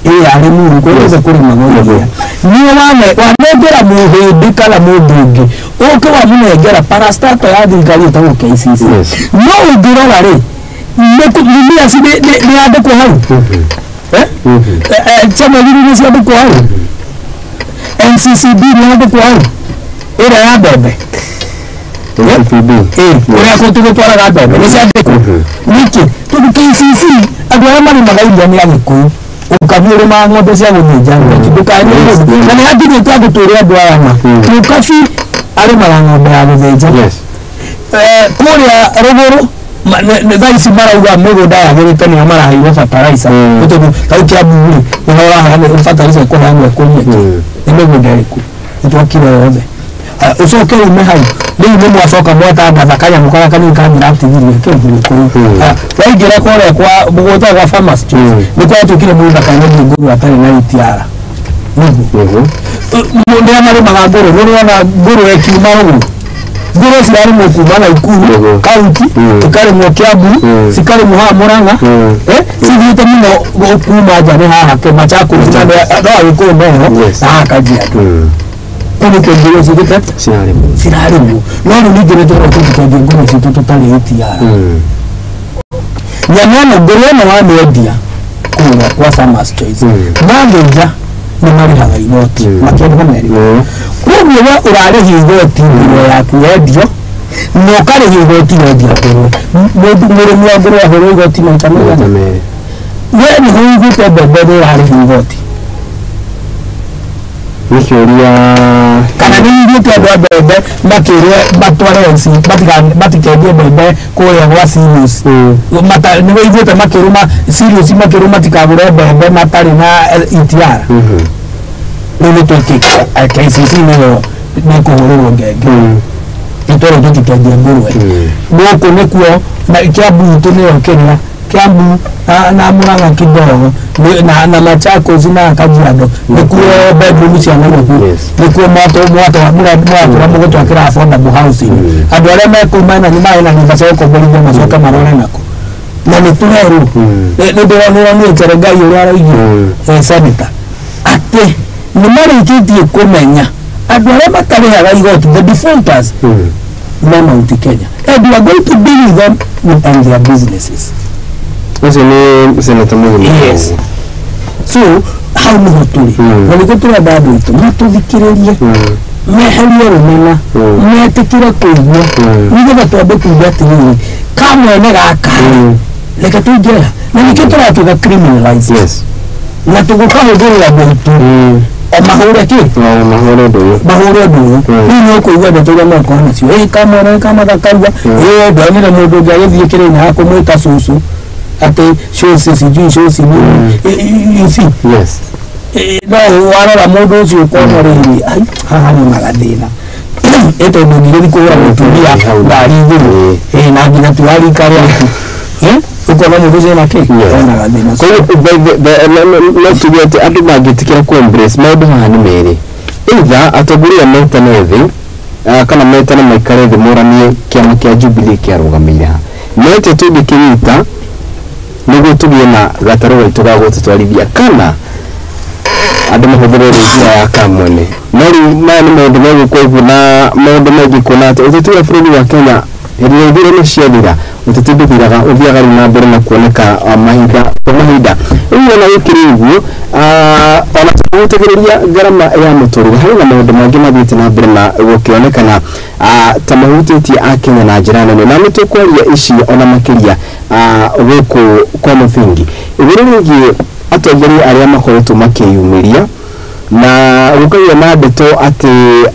ĩ arĩ Mũru kũrĩa guothe kũrĩmagwo iria niĩ wanengera mũhĩndĩ kana mũndũ ũngĩ ũke wamũnengera parastato ya thirikari ĩtagwo KCC. No ũngĩrora rĩ, Mumias nĩ yandĩkwo hau. Eh? Chama igĩrĩ nĩ ciandĩkwo hau, NCCB nĩ yandĩkwo hau ĩrĩa ya mbembe. NCPB. Ũrĩa kũtũ gũtwaraga mbembe nĩ ciandĩkwo. Nĩkĩ? Tondũ KCC andũ arĩa marĩmaga iria nĩ Agĩkũyũ, ũkabi ũrĩmaga ng'ombe cia gũthĩnja ndũkanyue, na nĩ hakinyĩte andũ tũrĩ andũ aya ma mũkabi arĩmaga ng'ombe ya gũthĩnja. Kũrĩa rũgũrũ thaa ici marauga mĩgũnda yagĩrĩte nĩo maraheirwo fertilizer. Nĩ tondũ tau Kĩambu rĩ, nĩho ũraheana fertilizer ĩkũheanwo ĩkũrie kĩ? Nĩ mĩgũnda ĩrĩkũ nĩtwakire yothe Ucoke ume hau rĩu nĩ mwacoka mwatangatha kanyamũ karĩa kanini kangĩratigirie kĩu waingĩra kũrĩa kwa mũgũnda gwa Farmers Choice nĩ kwatuĩkire mũndũ ndakanendie ngũrwe atarĩ na ATR nĩguo mũndũ arĩa marĩmaga ngũrwe nĩ ũrona ngũrwe ĩkiuma rũgũrũ ngũrwe cirarĩmwo kuma Nakuru kaunti ikarĩmwo Kiambu cikarĩmwo haha Murang'a cithiĩte mũno kuma nja nĩ haha Machakos na no Agĩkũyũ meho na haha Kajiado kũu nĩkuo ngũrwe cithĩte cirarĩmwo no rĩu ningĩ nĩ tũrona tũtikwendia ngũrwe citũ tũtarĩ ATR nyama ĩno ngũrwe ĩno wamĩendia kũrĩa kwa Farmers Choice mathĩnja nĩ marĩhaga igoti makĩendia merĩ koguo we ũrarĩhia igoti ngũrwe yaku yendio na ũkarĩhia igoti wendia ngũrwe mũndũ mũrĩmi wa ngũrwe ahũrwo igoti maita maigana we nĩ ũiguĩte mbembe nĩ ũrarĩhia igoti nĩ kĩũria kana nĩ ũiguĩte andũ a mbembe makĩrwo matware NC matikendie mbembe kũrĩa gwa Sirius nĩ ũiguĩte makĩrũma Sirius makĩrwo matikagũre mbembe matarĩ na ETR rĩu nĩ twĩkĩte KCC nĩyo nĩ kũhũrĩrwo ngenge itũra tũtikendia ngũrwe gũkũ nĩkuo na Kiambu itũ nĩyo kĩrĩa Kiambu na Murang'a kidogo na Machakos na Kajiado nĩkuo bedroom cia Nairobi nĩkuo mwatũra mũgũtwakĩra affordable housing andũ arĩa mekũu mena mena nyũmba cia gũkomborithio macoke marore nako na nĩ tũrerwo nĩ ndĩronĩra niĩ Cherengei ũrĩa araugire senator atĩ nĩ marĩkĩtie kũmenya andũ arĩa matarĩhaga igoti the defaulters me Mount Kenya and we are going to deal with them and their businesses. Ũcio nĩ senator Mũgeni. Yes. So hau nĩho tũrĩ na nĩkĩo tũrenda andũ aitũ matũthikĩrĩrie meherie rũmena metĩkĩre kũigua nĩgetha twambe kuuga atĩrĩrĩ kamwene gaka reke tũingĩre na nĩkĩo tũratuga criminalize na tũgũkahũthĩrĩra andũ aitũ o mahũre kĩ mahũre ũndũ ũyũ mahũre ũndũ ũyũ rĩu nĩ ũkũigua ndeto iria mekorwo nacio ĩ kamwene kamathakaria ĩ ndonire mũndũ ũngĩ agĩthiĩ Kĩrĩnyaga kũmwĩta cũcũ atĩ cũci sijui cũci nĩ you see yes no warora mũndũ ũcio ũkona rĩrĩ haha nĩ magathĩna ĩ tondũ ndingĩthiĩ kũhũra mũtumia ngari igũrũ ĩ na nginya ti wa rika rĩaku ukona mũndũ ũcio ena kĩ ena gathĩna. Koguo no tuge atĩ andũ mangĩtĩkĩra kũ embrace maũndũ haha nĩ merĩ either atongoria metane thĩ kana metane maikare thĩ moranie kĩama kĩa Jubilee kĩarũgamĩire ha mete tũngĩkĩnyita nĩguo tũgĩe na gatarũ gaitũ ga gũtũtwarithia kana andũ mahũthĩre njĩra ya kamwene no rĩu maya nĩ maũndũ megũkwo ũguo na maũndũ maingĩ kuona atĩ ũteti wa bũrũri wa Kenya hĩndĩ ĩrĩa ithurano ciathira ũteti ndũthiraga ũthiaga rĩu na mbere na kuoneka mahinda kwa mahinda rĩu ona gũkĩrĩ ũguo ona tũhutagĩrĩria ngarama ya mũtũrĩre harĩ na maũndũ mangĩ mathiĩte na mbere na gũkĩonekana ta mahutĩtie akenya na njĩra nene na nĩ tũkwaria ici ona makĩria gũkũ kwa mũthingi igũrũ rĩgiĩ atongoria arĩa makoretwo makĩyumĩria na gũkagĩa na ndeto atĩ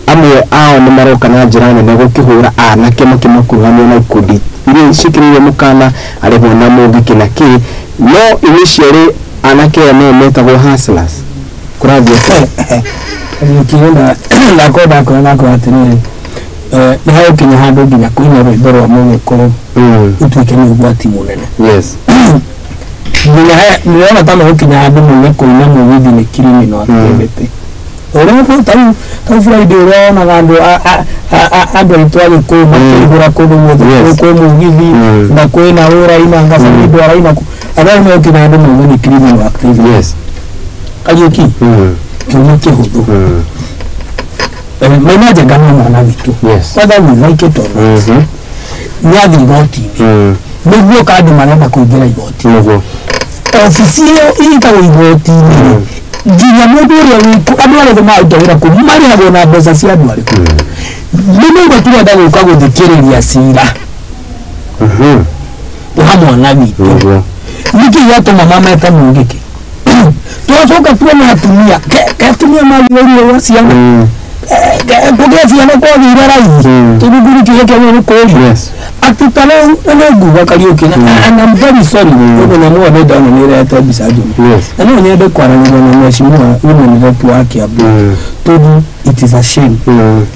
amwe ao nĩ maroka na njĩra nene gũkĩhũra anake makĩmakuruhania na ikundi iria ciĩkĩrĩire mũkana arĩho na mũngĩkĩ na kĩ no initially anake aya nĩo metagwo hustlers kũrathiĩ atĩa? Kĩrenda ndakwenda kuona kwa atĩrĩrĩ nĩ hagũkinya handũ nginya kũina rwĩmbo rwa mũgĩkũyũ ũtuĩke nĩ ũgwati mũnene yes nginya nĩrona ta megũkinya handũ muge kũina mũgithi nĩ criminal activity ũrĩa tau Friday ũrĩa wonaga andũ andũ aitũ a Gĩkũyũ makĩihũra kũndũ guothe kwĩ mũgithi na kwĩna ũraina ngaca andũ araina andũ aya megũkinya handũ mauge nĩ criminal activity yes Kariũki kĩũria kĩhũthũ Maina Njenga nĩ mwana witũ whether we like it or not nĩ athiĩ igoti-inĩ nĩguo ka andũ marenda kũingĩra igoti obici ĩyo ĩtagwo igoti-inĩ nginya mũndũ ũrĩa wĩkuo andũ arĩa othe mararuta wĩra kũu marĩhagwo na mbeca cia andũ arĩkũ nĩ mũndũ tũrenda gũka gũthikĩrĩria cira wa mwana witũ nĩkĩ gĩatũma mamete mũngĩkĩ twacoka tuone atumia ke atumia magĩrĩirwo rwa ciana kũgĩa ciana kwagĩire raithi tondũ nguru kĩũria kĩagĩrĩirwo nĩ kũũrio atĩ ta rĩu nĩ nguga Kariũki and I'm very sorry ũndũ na muone ndona nĩ ĩrehete mbica njũru na no nyende kwaranĩria na mheshimiwa women rep wa Kiambu Tondũ it is a shame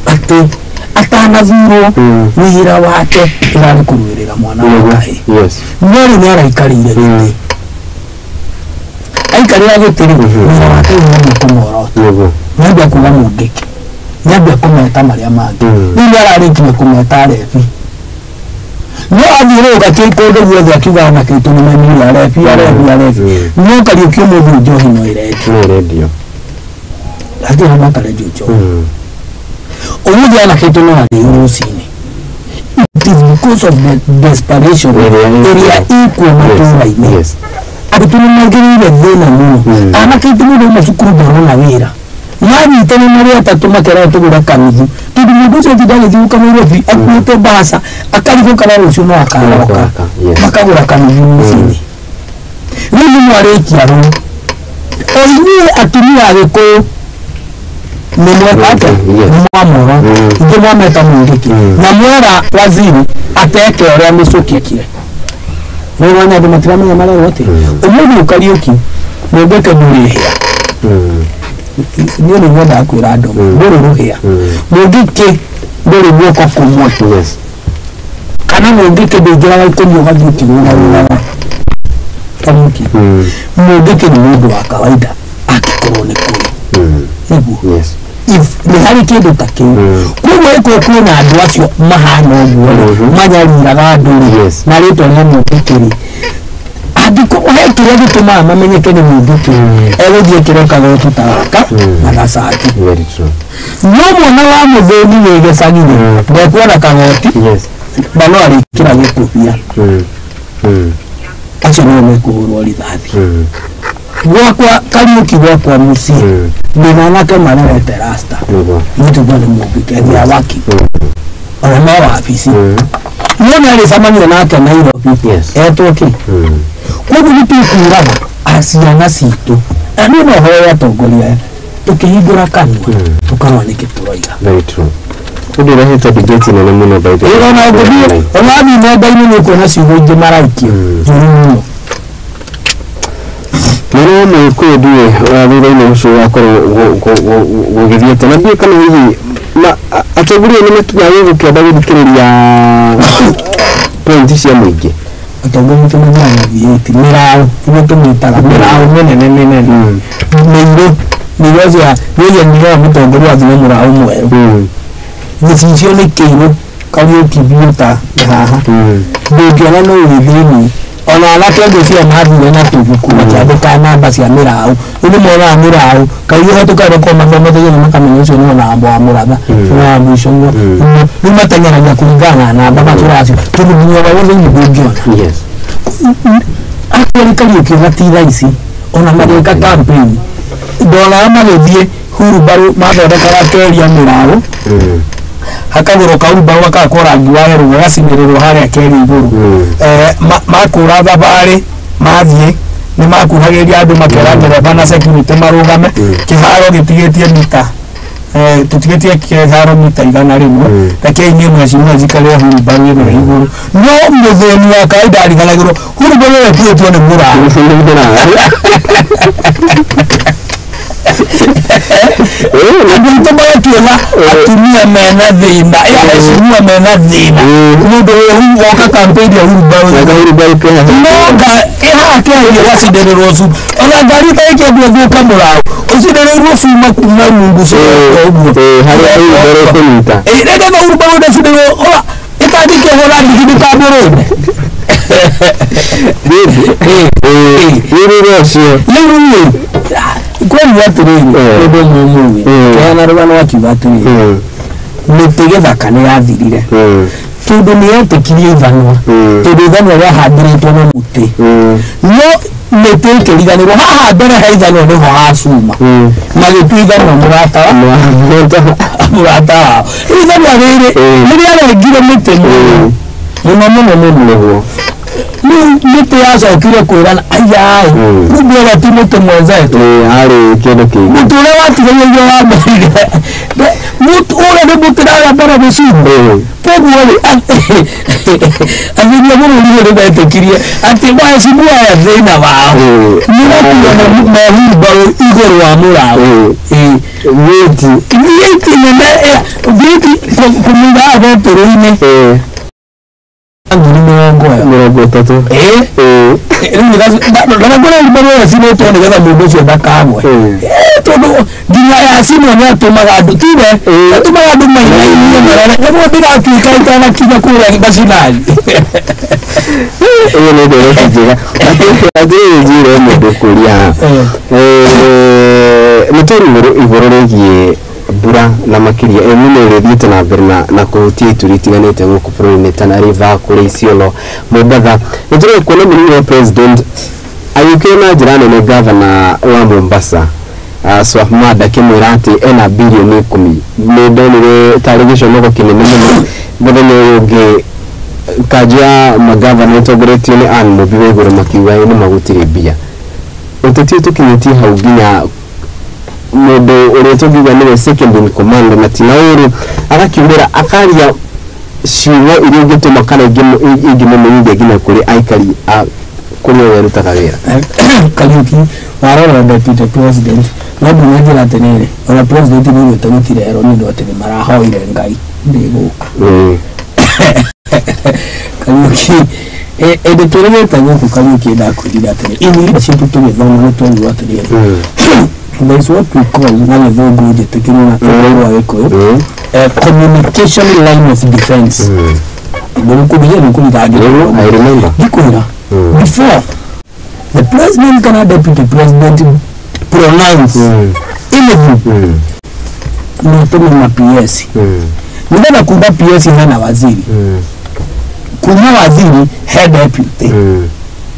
atĩ atanathurwo wĩra wake ũrarĩ kũrũĩrĩra mwana wa kahĩĩ. Yes. No rĩu nĩ araikarĩire gĩtĩ, aikarĩra gĩtĩ rĩ, wĩra wake nĩ kũmorota. Nĩguo. Nĩambia kuga mũngĩki, nĩambia kũmeta marĩa mangĩ. Rĩu nĩ ararĩkia kũmeta arebi, no athiũrũrũka kũndũ guothe akiugaga anake aitũ nĩ manyuire arebi, arebi, arebi. No Kariũki, ũmũthĩ njohi no ĩrendio. Nĩ rendio. Hatirĩ handũ hatarendio njohi. Ũmũthĩ anake aitũ no arĩo rũcinĩ. It is because of the desperation ĩrĩa ĩrĩa ĩkuo matũũra-inĩ. Arutwo nĩ maingĩrĩire thĩna mũno. Anake aitũ, mũndũ auma cukuru ndarona wĩra, manyitana marĩ atatũ makerwo tũgũre kanuthu, tondũ mũndũ ũcio atinda agĩthiũka Nairobi akuĩte mbaca, akarigwo kana rũciũ no akaroka. Akoka, yes. Makagũra kanuthu mũciĩ. Rĩu nĩ mwarĩkia rũu, o inyuĩ atumia Agĩkũyũ nĩ mweka atĩa? Nĩ mwamora ingĩ mwameta mũngĩki na mwera waziri ateke ũrĩa mĩcũki ekire. Rĩu wanya andũ matiramenya marerwo atĩ ũmũthĩ ũkariũki mũngĩke ndũrĩhĩa. Niĩ nĩ nyendaga kwĩra andũ ndũrĩ rũhĩa. Mũngĩkĩ ndũrĩ guoko kũmwe. Kana mũngĩkĩ ndũingĩraga ikũmi ũgathiĩ ũkĩgũragũraga. Kariũki, mũngĩkĩ nĩ mũndũ wa kawaida angĩkorwo nĩ kũrĩ nĩguo. If nĩ harĩ kĩndũ ta kĩu, koguo ĩkorwo kwĩna andũ acio mahana ũguo rĩ, manyariraga andũ rĩ, na rĩtwa rĩa mũngĩkĩ rĩ, angĩkorwo he kĩrĩa gĩtũmaga mamenyeke nĩ mũngĩkĩ, egũthiĩ kĩro kagoti ta gaka na gacati. Very true. No mwana wa mũthĩni wĩ gĩcagi rĩ, ndekuona kagoti na no arĩkĩra gĩkũbia. Acio nĩo mekũhũrwo rithathi. Gwakwa Kariũki, gwakwa mũciĩ, ndĩna anake marerete rasta. Nĩtugua nĩ mũngĩke they are working, ona no wabici no nĩ arĩcemania nake Nairobi. Etwo kĩ? Koguo nĩ tũkwĩraga ciana citũ, na niĩ no hoya atongoria aya, tũkĩhingũra kanua tũkarora nĩkĩ tũroiga. Very true. Ũndũ ũrehete debate nene mũno, by the way. Ĩĩ, ona ũngĩthiĩ, ona wathiĩ nenda-inĩ nĩ ũkuona ciugo ingĩ maraikio njũru mũno. Mwena wa Mũgĩkũyũ ndiũĩ thutha-inĩ ũcio wakorwo gũgĩthiĩ atĩa, na ndiũĩ kana hihi atongoria nĩ makinyaga gũkĩenda gũthikĩrĩria point cia mũingĩ. Atongoria aitũ mathiaga V8 mĩraũ, iria tũmĩtaga mĩraũ mĩnene mĩnene mĩirũ, mĩirũ cia wĩgie nĩgetha mũtongoria athiĩ na mũraũ mwerũ. Gĩcicio nĩ kĩirũ, Kariũki, biũ ta haha ndũngĩona no wĩ thĩinĩ. Ona anake ngwĩciria mathire na tũbuku makĩandĩka namba cia mĩraũ. Rĩu nĩ monaga mĩraũ kaingĩ hetũka reko mathomete gĩothe, makamenya ũcio nĩ namba wa mũratha, ũcio nĩ wa mũico. Rĩu mateng'eragia kũringana na namba matũra acio, tondũ nginya ona wĩ thĩinĩ ndũngĩona. Actually, Kariũki, ona ti thaa ici, ona magĩka campaign ndonaga magĩthiĩ hurumbarũ mathondekaga keria mĩraũ, hakagũrwo kahurumbarũ gakakwo rangi wa yerũ, gagacinĩrĩrwo harĩa keria igũrũ. Makũra thabarĩ mathiĩ nĩ makuhagĩria andũ, makera ndereba na security marũgame kĩharo gĩtigĩtie mita, tũtigĩtie kĩharo mita 100. Rekei niĩ mheshimiwa njikarĩre hurumbarũ ĩno igũrũ. No mũthĩni wa kawaida ariganagĩrwo hurumbarũ ĩyo ĩkuĩtwo nĩ mũraũ. Andũ aitũ magatuĩka atumia mena thĩna, aheshimiwa mena thĩna nĩ ũndũ woka campaign ya hurumbarũ. No ĩhaha kĩaria gacindĩrĩrwo cuma, ona ngari ĩtarĩkĩambia gũka mũraũ ũcindĩrĩirwo cuma kuma rungu ũguo. Harĩa hurumbarũ ĩkũnyita. Nĩgetha hurumbarũ ndacindĩrĩrwo ĩtangĩkĩhũra ndigi mĩtambũrũne. Rĩrĩ ũcio. Rĩu rĩ, kwĩruga atĩrĩrĩ, ũndũ ũmwe mũgĩ kĩheana rũgano akiuga atĩrĩrĩ, mĩtĩ gĩthaka nĩ yathirire tondũ nĩ yetĩkirie ithanwa, tondũ ithanwa rĩahandĩrĩtwo na mũtĩ, no mĩtĩ ĩkĩriganĩrwo haha mbere he ithanwa nĩho hacuma, magĩtua ithanwa mũrata wao. Rĩu ithanwa rĩrĩ nĩ rĩarengire mĩtĩ mũno mũno mũno mũno. Rĩu mĩtĩ yacokire kwĩrana ayaĩ, rĩu ndĩrona ti mũtĩ mwenzetu. Harĩ kĩndũ kĩngĩ. Mũtĩ ũrĩa watigairio wa mbere, ũrĩa nĩ mũtĩ rarĩa mbere gũcumba. Koguo rĩ, athuri a bũrũri ũyũ nĩ metĩkirie atĩ waheshimiwa aya thĩna wao nĩ gũkuo mehumbarũ igũrũ wa mũraũ. V8 V8 nene V8 kũmĩiga betũrũ-inĩ 30,000. 30. Rĩu barua yacinĩtwo nĩgetha mũndũ ũcio ndakagwe, tondũ nginya yacinwo nĩ atũmaga andũ tiwe atũmaga andũ mainainie marore nĩguo ndĩgatuĩka itanakinya kũrĩa macinani. Ĩyo nĩ ndereti njega. Atĩrĩrĩ, njĩre mũndũ kũria nĩ tũrĩ igũrũ rĩgiĩ mbura na makĩria El Nino ĩrĩa ĩthiĩte na mbere na kũhutia ituri itiganĩte gũkũ bũrũri-inĩ, Tana River, kũrĩa Isiolo, Mombatha. Nĩ tũrĩ kuona mũnini wa president agĩũkĩra na njĩra nene gavana wa Mombasa, Swahmad, akĩmwĩra atĩ ena birioni 10. Nĩ ndonire tarĩ gĩconoko kĩnene mũno. Mũthenya ũyũ ũngĩ kanjũ ya magavana ĩtongoretio nĩ Anne Mũmbi wa Igũrũ makiuga nĩ magũtirĩ mbia. Ũteti ũyũ tũkinyĩtie hau nginya mũndũ ũrĩa tũngiuga nĩwe second in command na tina ũru agakiumĩra akaria ciugo iria ingĩtũma kana ingĩmũmenyithia nginya kũrĩ aikari a kũrĩa we arutaga wĩra. Kariuki, warora deputy president no nginya njĩra atĩrĩrĩ, ona president nĩ augĩte gũtirerwo nĩ ũndũ atĩ nĩ marahoire Ngai ndĩgũka. Kariuki, ĩndĩ tũrĩgĩte gũkũ, Kariuki, ndakwĩrire atĩrĩ, in leadership tũgĩthoma nĩ twerirwo atĩrĩrĩ, there is what we call na gĩthũngũ, njĩtĩkĩrwo na rũrũ rwa Gĩkũyũ, communication line of defense. Ndũgũkũmenya nĩkũrita. I remember. Ndikwĩra, before the president kana deputy president pronounce anything, nĩ ma PS nĩgetha kuma PS hena waziri, kuma waziri he deputy,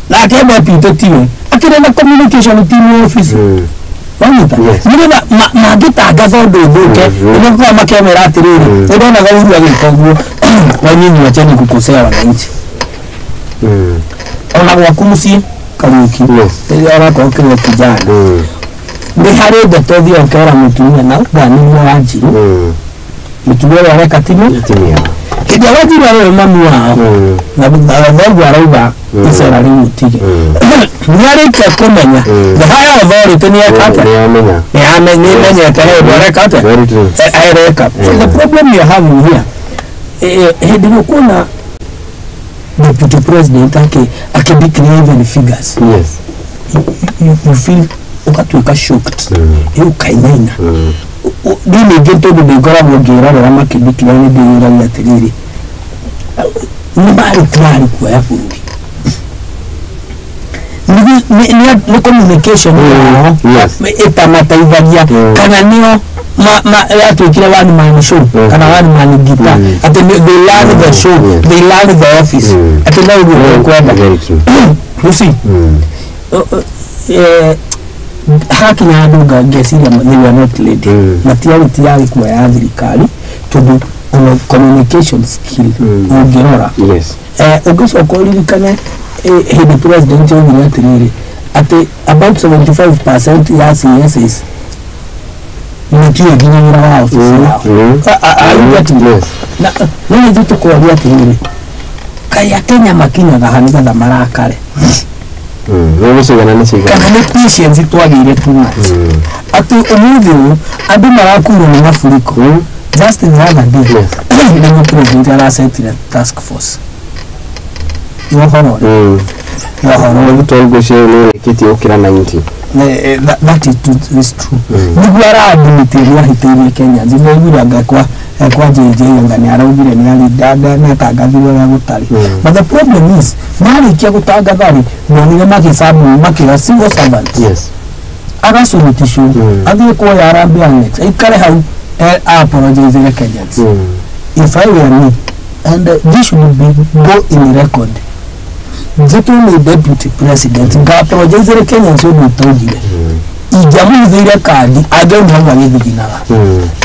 nake deputy tiwe akĩrĩ na communication team office, wanyita? Yes. Nĩgetha mangĩtangatha ũndũ ũthũke, nĩmakoragwo makemera atĩrĩrĩ, nĩndonaga Uhuru agĩka ũguo, na nyinyi wacheni kukosea wananchi. Ona gwaku mũciĩ, Kariũki, rĩrĩa ũrakorwo kĩrĩ kijana, nĩ harĩ ndeto ũthiaga ũkera mũtumia na ũganĩria Wanjiru, mũtumia ũrĩa areka timia. Timia. Hĩndĩ ĩrĩa Wanjiru arĩ mamu wao na thoguo arauga icera rĩu ũtige, nĩ arĩkia kũmenya the higher authority nĩ eka atĩa? Nĩ amenya. Nĩ amenyete he ũndũ areka atĩa. Very true. Areka. So the problem you're having here, hĩndĩ ĩrĩa ũkuona deputy president ake declare even figures, you feel ũgatuĩka shocked, ĩ ũkainaina. Niĩ ningĩ tondũ ndĩngoragwo ngĩrorera makĩdeclare, nĩ ndĩyũragia atĩrĩrĩ, nĩ marĩ tayari kuoya bũrũri? Nĩ communication yao ĩtamateithagia, kana nĩo yatuĩkire one man show kana one man guitar, atĩ they learn the show, they learn the office, atĩ no ũguo ũkwenda. Very true. You see, hakinya handũ ngeciria they were not ready. Matiarĩ tayari kuoya thirikari tondũ ona communication skill ũngĩrora, ũngĩcoka ũririkane, hĩndĩ president augire atĩrĩrĩ, atĩ about 75% ya CSs matiũĩ nginya wĩra wa office yao. Are you getting me? Yes. Na no ithuĩ tũkoria atĩrĩrĩ, kaĩ Akenya makinyaga ha nĩgetha marakare? Nĩ gũcigana nĩ cigana. Kana nĩ patience twagĩire too much, atĩ ũmũthĩ ũyũ andũ marakuirwo nĩ mafuriko? Just the other day, nĩguo president arasetire task force ya ũhoro ũrĩa ya ũhoro ũyũ. Arutwo ngwĩciria nĩ ũrĩkĩtie gũkĩra 90. That is true, is true. Nĩguo araadmit nĩ ahĩtĩirie Kenyans. Nĩaiguire anga kwa JJ anga nĩ araugire nĩ nĩ atangathire ũrĩa gũtarĩ. But the problem is, marĩkia gũtangatha rĩ, ndonire makĩcabu makĩra civil servant agacuruticwo athiĩ kuoya Harambee Annex, aikare hau, apologize Kenyans. If I were me, and this should be go in record, njĩtwo nĩ deputy president nga apologize Kenyans ũndũ ũtaugire, ingĩamũhithĩire kandi angĩauma hau agĩthiginaga,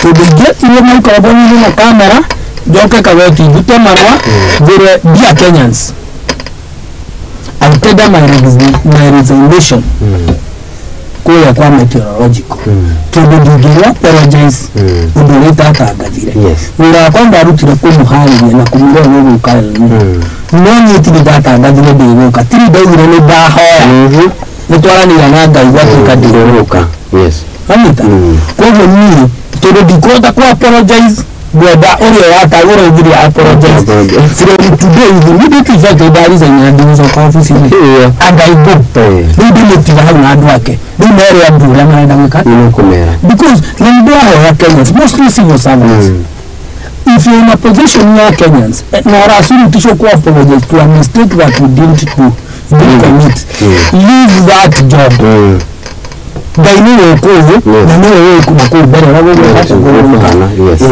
tondũ ingĩetirwo microphone na kamera njoke kagoti ndute marũa njĩre, "Dear Kenyans, I tender my resignation kũrĩa kwa meteorological, tondũ ndingĩrĩa apologize ũndũ ũrĩa itatangathire. Wĩra wakwa ndarutire kũmũharĩria na kũmwĩra ũyũ gũka El Nino, no niĩ tirĩ ndatangathire ndĩgũka, tirĩ ndaugire nĩ ndahoya, nĩ twaranĩria na Ngai gwatuĩka ndĩgũka." Ndĩgũka. Yes. Wanyita? Koguo niĩ tondũ ndikũhota ku apologize, ngwenda ũrĩa watagũra ũthire apologize from today with immediate effect. Ndaresign na ndigũcoka obici-inĩ and I go. Rĩu ndĩmũtiga hau na andũ ake, rĩu mere andũ ũrĩa marenda gwĩka. Nĩ kũmera. Because nĩ ndĩrahoya Kenyans, mostly civil servants, if you're in a position where Kenyans na ũracurutishwo ku apologize to a mistake that you didn't do, you didn't commit, leave that job. Ngai nĩwe ũkũĩ na nĩwe ũĩ kuma kũu mbere ũrĩa gũgwĩka. Yes.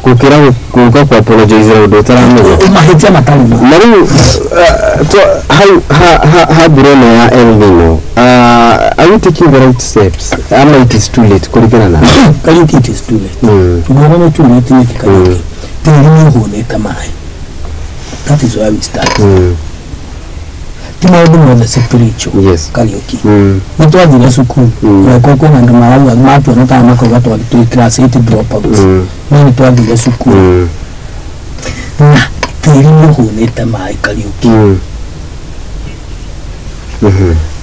Gũkĩra gũka ku apologize ũndũ ũtaramenya. Mahĩtia matarĩ ma. Na rĩu hau ha mbura ĩno ya El Nino, are we taking the right steps ama it is too late kũringana na? Kariũki, it is too late. Ngwĩra nĩ too late nĩkĩ, Kariũki? Tĩri nĩ ũhũnĩte maĩ. That is where we start. Ti maũndũ mothe spiritual. Kariũki, nĩ twathire cukuru. Weko kwĩna andũ marauga matuona kana makauga twĩ class 8 dropouts, no nĩ twathire cukuru. Na tĩri nĩ ũhũnĩte maĩ, Kariũki.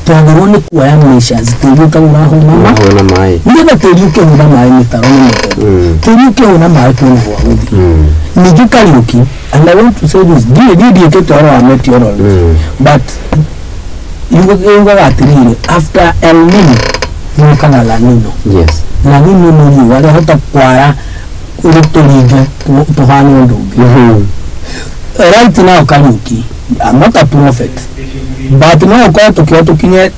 Twagĩrĩirwo nĩ kuoya measures tĩri ũtarĩ ũrahũna ma. Ũrahũna maĩ. Nĩgetha tĩri ũkĩhũna maĩ, mĩtaro nĩ mĩtheru. Tĩri ũkĩhũna maĩ, kwĩna gwa gũthiĩ. Ningĩ Kariũki, and I want to say this, ndiĩ ndiĩkĩte ũhoro wa meteorology, but yugaga atĩrĩrĩ, after El Nino nĩũkaga La Nino. La Nino nĩ riũa rĩahota kwara rĩtũringe tũhane ũndũ ũngĩ. Right now, Kariũki, I'm not a prophet, but no ũkorwo tũkĩo tũkinye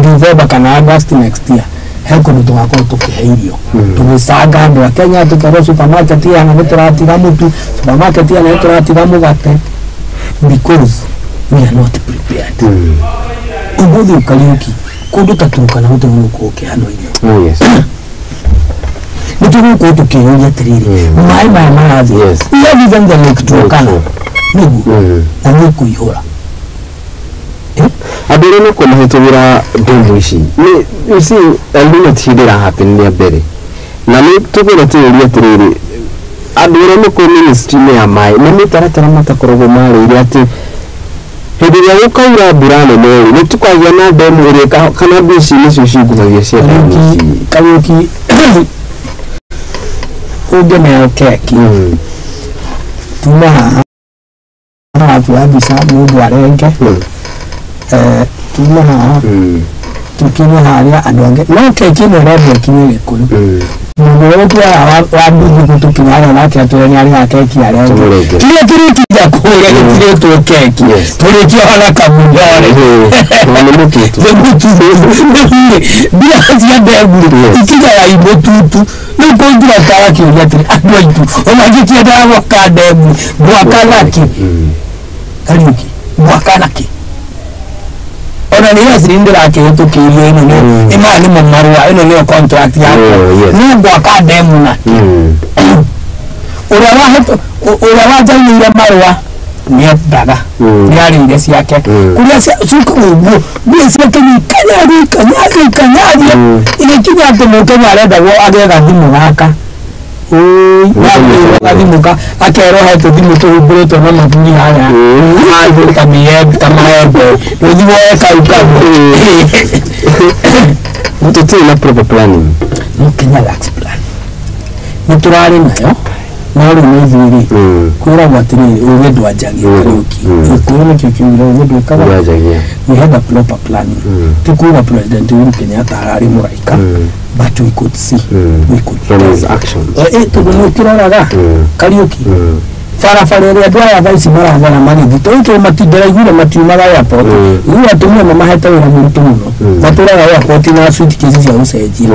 December kana August next year, he kũndũ tũgakorwo tũkĩhe irio, tũgĩcanga andũ a Kenya, tũkerwo supermarket yana nĩ tũratiga mũtu, supermarket yana nĩ tũratiga mũgate, because we are not prepared. Ũmũthĩ, Kariũki, kũndũ ta Turkana gũtirĩ gũkorwo ũkĩheanwo irio. Oh yes. Nĩ tũgũkorwo tũkĩyũria atĩrĩrĩ, maĩ maya marathiĩ. We have even the Lake Turkana nĩguo na nĩ kũihũra. Andũ arĩa makorwo mahĩtũgĩra ndemu ici nĩ, you see, El Nino ti hĩndĩ ĩrahappen rĩa mbere, na nĩ tũkwenda tũyũrie atĩrĩrĩ, andũ arĩa makorwo ministry-inĩ ya maĩ nĩ mĩtaratara matakoragwo marĩire atĩ hĩndĩ ĩrĩa gũkaura mbura nene rĩ, nĩ tũkagĩa na ndemu ĩrĩa kana mbia ici nĩcio ciungumagio cia ndemu ici. Kariũki, ũngĩneo keki, tuma haha haratua mbica mũndũ arenge, tuma haha tũkinye harĩa andũ angĩ, no keki ĩno ĩrendwo ĩkinye Gĩkũyũ. Mũndũ ũrĩa tuoya wa nduthi tũkinya harĩa nake atwĩre nĩ arĩha keki arenge. Tũmũrenge. Kĩrĩa kĩrĩkinya kũrĩa gĩtirĩtwo keki, tũrĩkĩoha kamunyore. Na nĩ mũtutu. Nĩ mũtutu. Mbia cia ndemu ikinyaga imũtutu. Rĩu kũngira tawa kĩũria atĩrĩ, andũ aitũ ona ngĩkĩendaga gwaka ndemu, gwaka nakĩ? Kariũki, gwaka nakĩ? Ona nĩ yes, nĩ ndĩrakĩhĩtũkĩirio ĩno nĩ ĩmaya nĩmo marũa, ĩno nĩyo contract yakwa. Nĩ ngwaka ndemu na ũrĩa ũrĩa wanjainĩire marũa nĩ endaga nĩ arĩire ciake kũrĩa cuka ũguo mbia ciake nĩ ikanyario, ikanyario, ikanyario, igĩkinya atĩ mũkenya arendagwo agĩe gathimũ gaka. Ũĩ gathimũ ka akerwo he tũthimũ tũhumbĩrĩtwo na mathuri harĩa handũ ta mĩembe, ta maembe, rũthi woe kau kamwe. Tũtirĩ na proper planning. No Kenya lacks plan. Nĩ tũrarĩ nayo, no rĩu nĩ ithuĩ rĩ, kwĩragwo atĩrĩrĩ, ũgĩ ndwanjagia. Kariũki, Gĩkũyũ nĩkĩo kiugire ũgĩ ndwĩkaga. Ndwanjagia. We had a proper planning. Ti kuga President Uhuru Kenyatta ararĩ mũraika, but we could see, we could From tell. his actions. Tondũ nĩ ũkĩroraga, Kariũki, barabara ĩrĩa andũ aya thaa ici marathara magĩthiĩ tũu matindĩraiguire matiumaga airport. Rĩu atumia mamahete wĩra mũritũ mũno. Matũraga airport na suitcase cia gũcenjia,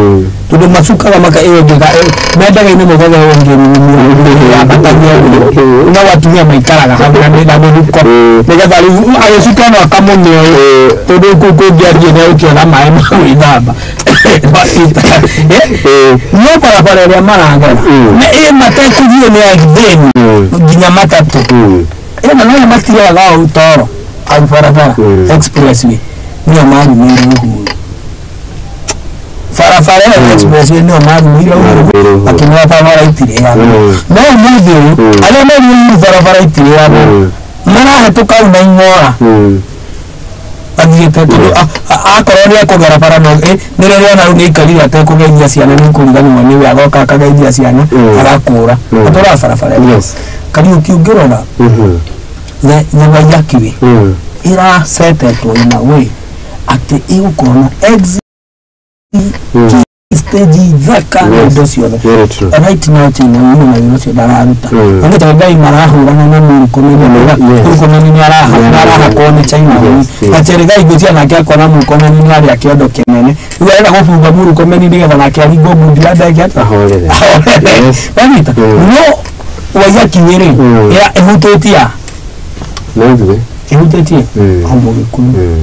tondũ macukaga maka ĩyo ĩngĩ mendaga-inĩ mokaga ĩyo ĩngĩ yambatagia ũguo, no atumia maikaraga hau na mĩhuko, nĩgetha rĩu agĩcuka no akamũne ũyũ, tondũ kũu kũngĩathiĩ nĩ egũkĩona maĩ ma gwĩthamba. No barabara ĩrĩa maragera na ĩ matekũthiĩ nĩ athĩni nginya matatũ ĩno no matigaga o toro hau barabara. Expressway nĩyo marumĩire Uhuru, barabara ĩyo expressway nĩyo marumĩire Uhuru. Marumĩire Uhuru. Makĩmwĩra barabara itirĩagwo. No ũmũthĩ ũyũ arĩa merire Uhuru barabara itirĩagwo marahĩtũka au na ing'ora. Athiĩte tondũ akorwo nĩ ekũgera bara no nĩ rĩrĩa ona rĩu nĩ aikarire atekũgeithia ciana nĩ kũriganĩrwo nĩwe agoka akageithia ciana agakũra atwaraga barabara ĩyo. Kariũki ũngĩrora the Waiyaki Way ĩracetetwo in a way atĩ ĩgũkorwo na exit stage thaka na indo ciothe. Right now China nĩ na wĩra ũcio ndararuta. Na nĩ Ngai marahũrana na Murkomen Murkomen nĩ arahakwo nĩ China na Cherargei ngwĩciria nake akona Murkomen nĩ arĩa kĩondo kĩnene rĩu arenda gũbunga Murkomen nĩgetha nake aringwo ngundi ya ndege atĩa Ahorere. Wanyita no Waiyaki Way rĩ ĩhutĩtie a No ithuĩ ĩhutĩtie o Mũgĩkũyũ.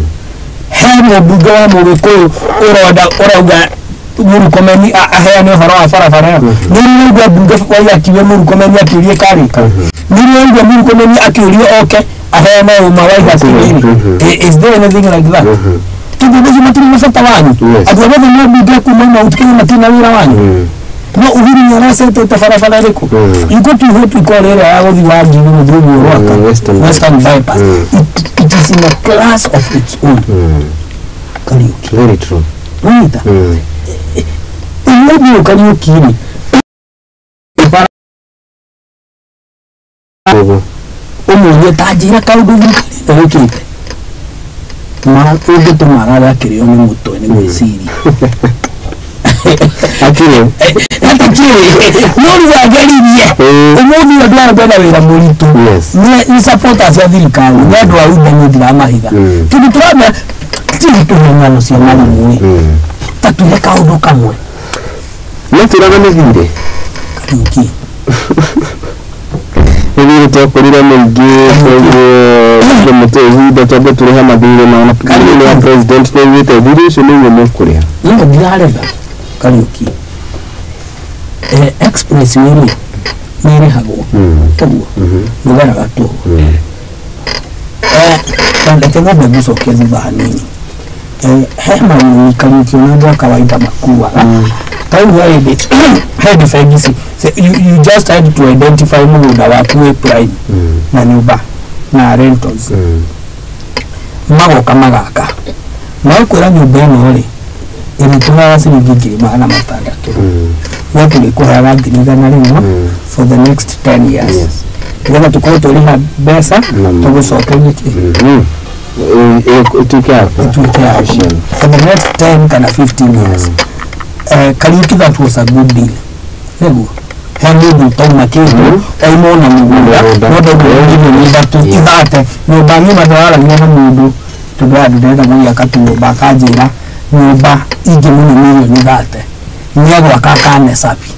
He mũmbunge wa Mũgĩkũyũ ũronda ũrauga Murkomen aheane ũhoro wa barabara ĩyo. Nĩ ũraigua mbunge Waiyaki Way Murkomen akĩũria ĩkarĩka. Nĩ ũraigua Murkomen akĩũrio oke aheane ũma Waiyaki Way. Is there anything like that? Tondũ andũ acio matirĩ na bata wanyu. Andũ arĩa othe nĩ mbunge kuma Mount Kenya matirĩ na wĩra wanyu. No Uhuru nĩ aracetete barabara ĩrĩkũ? You go to what we call area ya gũthiĩ wa Ngigĩ gũthiĩ ũguo Rwaka, Western Bypass. It is in a class of its own. Kariũki. Very true. Wanyita? Ũmũthĩ ũyũ Kariũki rĩ, ũmũrie ta njĩra kaũndũ thirikari ĩno ĩkĩte ũngĩtũma arare akĩrĩo nĩ mũtwe nĩ gwĩciria. Akĩrĩ. Atakĩrĩ no rĩu ageririe ũmũthĩ ũyũ andũ aya mena wĩra mũritũ nĩ supporters a thirikari nĩ andũ a UDA niĩ ndiramahitha tondũ tũramera tiri tũhe ng'ano cia marimũ ĩ ta twĩre kaũndũ kamwe. No tũraga nĩ thirĩ. Kariũki. Nĩ thirĩ twakũrire mũingĩ koguo mũtĩ ihinda twambe tũrĩhe mathirĩ na ona thirĩ wa president nĩ augĩte thirĩ ũcio nĩguo mũkũrĩha. No ndiraretha Kariũki. Express way rĩ nĩ ĩrĩhagwo toguo ndũgeraga tũhũ. Reke nyambe ngũcokie thutha hanini. He marũni Kariũki ona andũ a kawaida makuaga ta rĩu he hĩndĩ he bengi ici you just had to identify mũgũnda waku wĩ prime na nyũmba na rentals magoka magaka magakwĩra nyũmba ĩno rĩ ĩrĩtũraga ciringi 600,000 we tũrĩkũheaga 100,000 for the next 10 years nĩgetha tũkorwo tũrĩha mbeca tũgũcokerie kĩ Ĩtuĩke yaku ĩtuĩke yaku for the next 10 kana 15 years. Kariũki that was a good deal nĩguo he mũndũ ũtauma kĩndũ aimwo na mũgũnda no ndauma milioni 3 ithate nyũmba ng'ima ndĩraragia na mũndũ tondũ andũ ndĩrenda gũgĩaka tũnyũmba akanjĩra nyũmba ingĩ mũno milioni 30 nĩegwaka kanecabi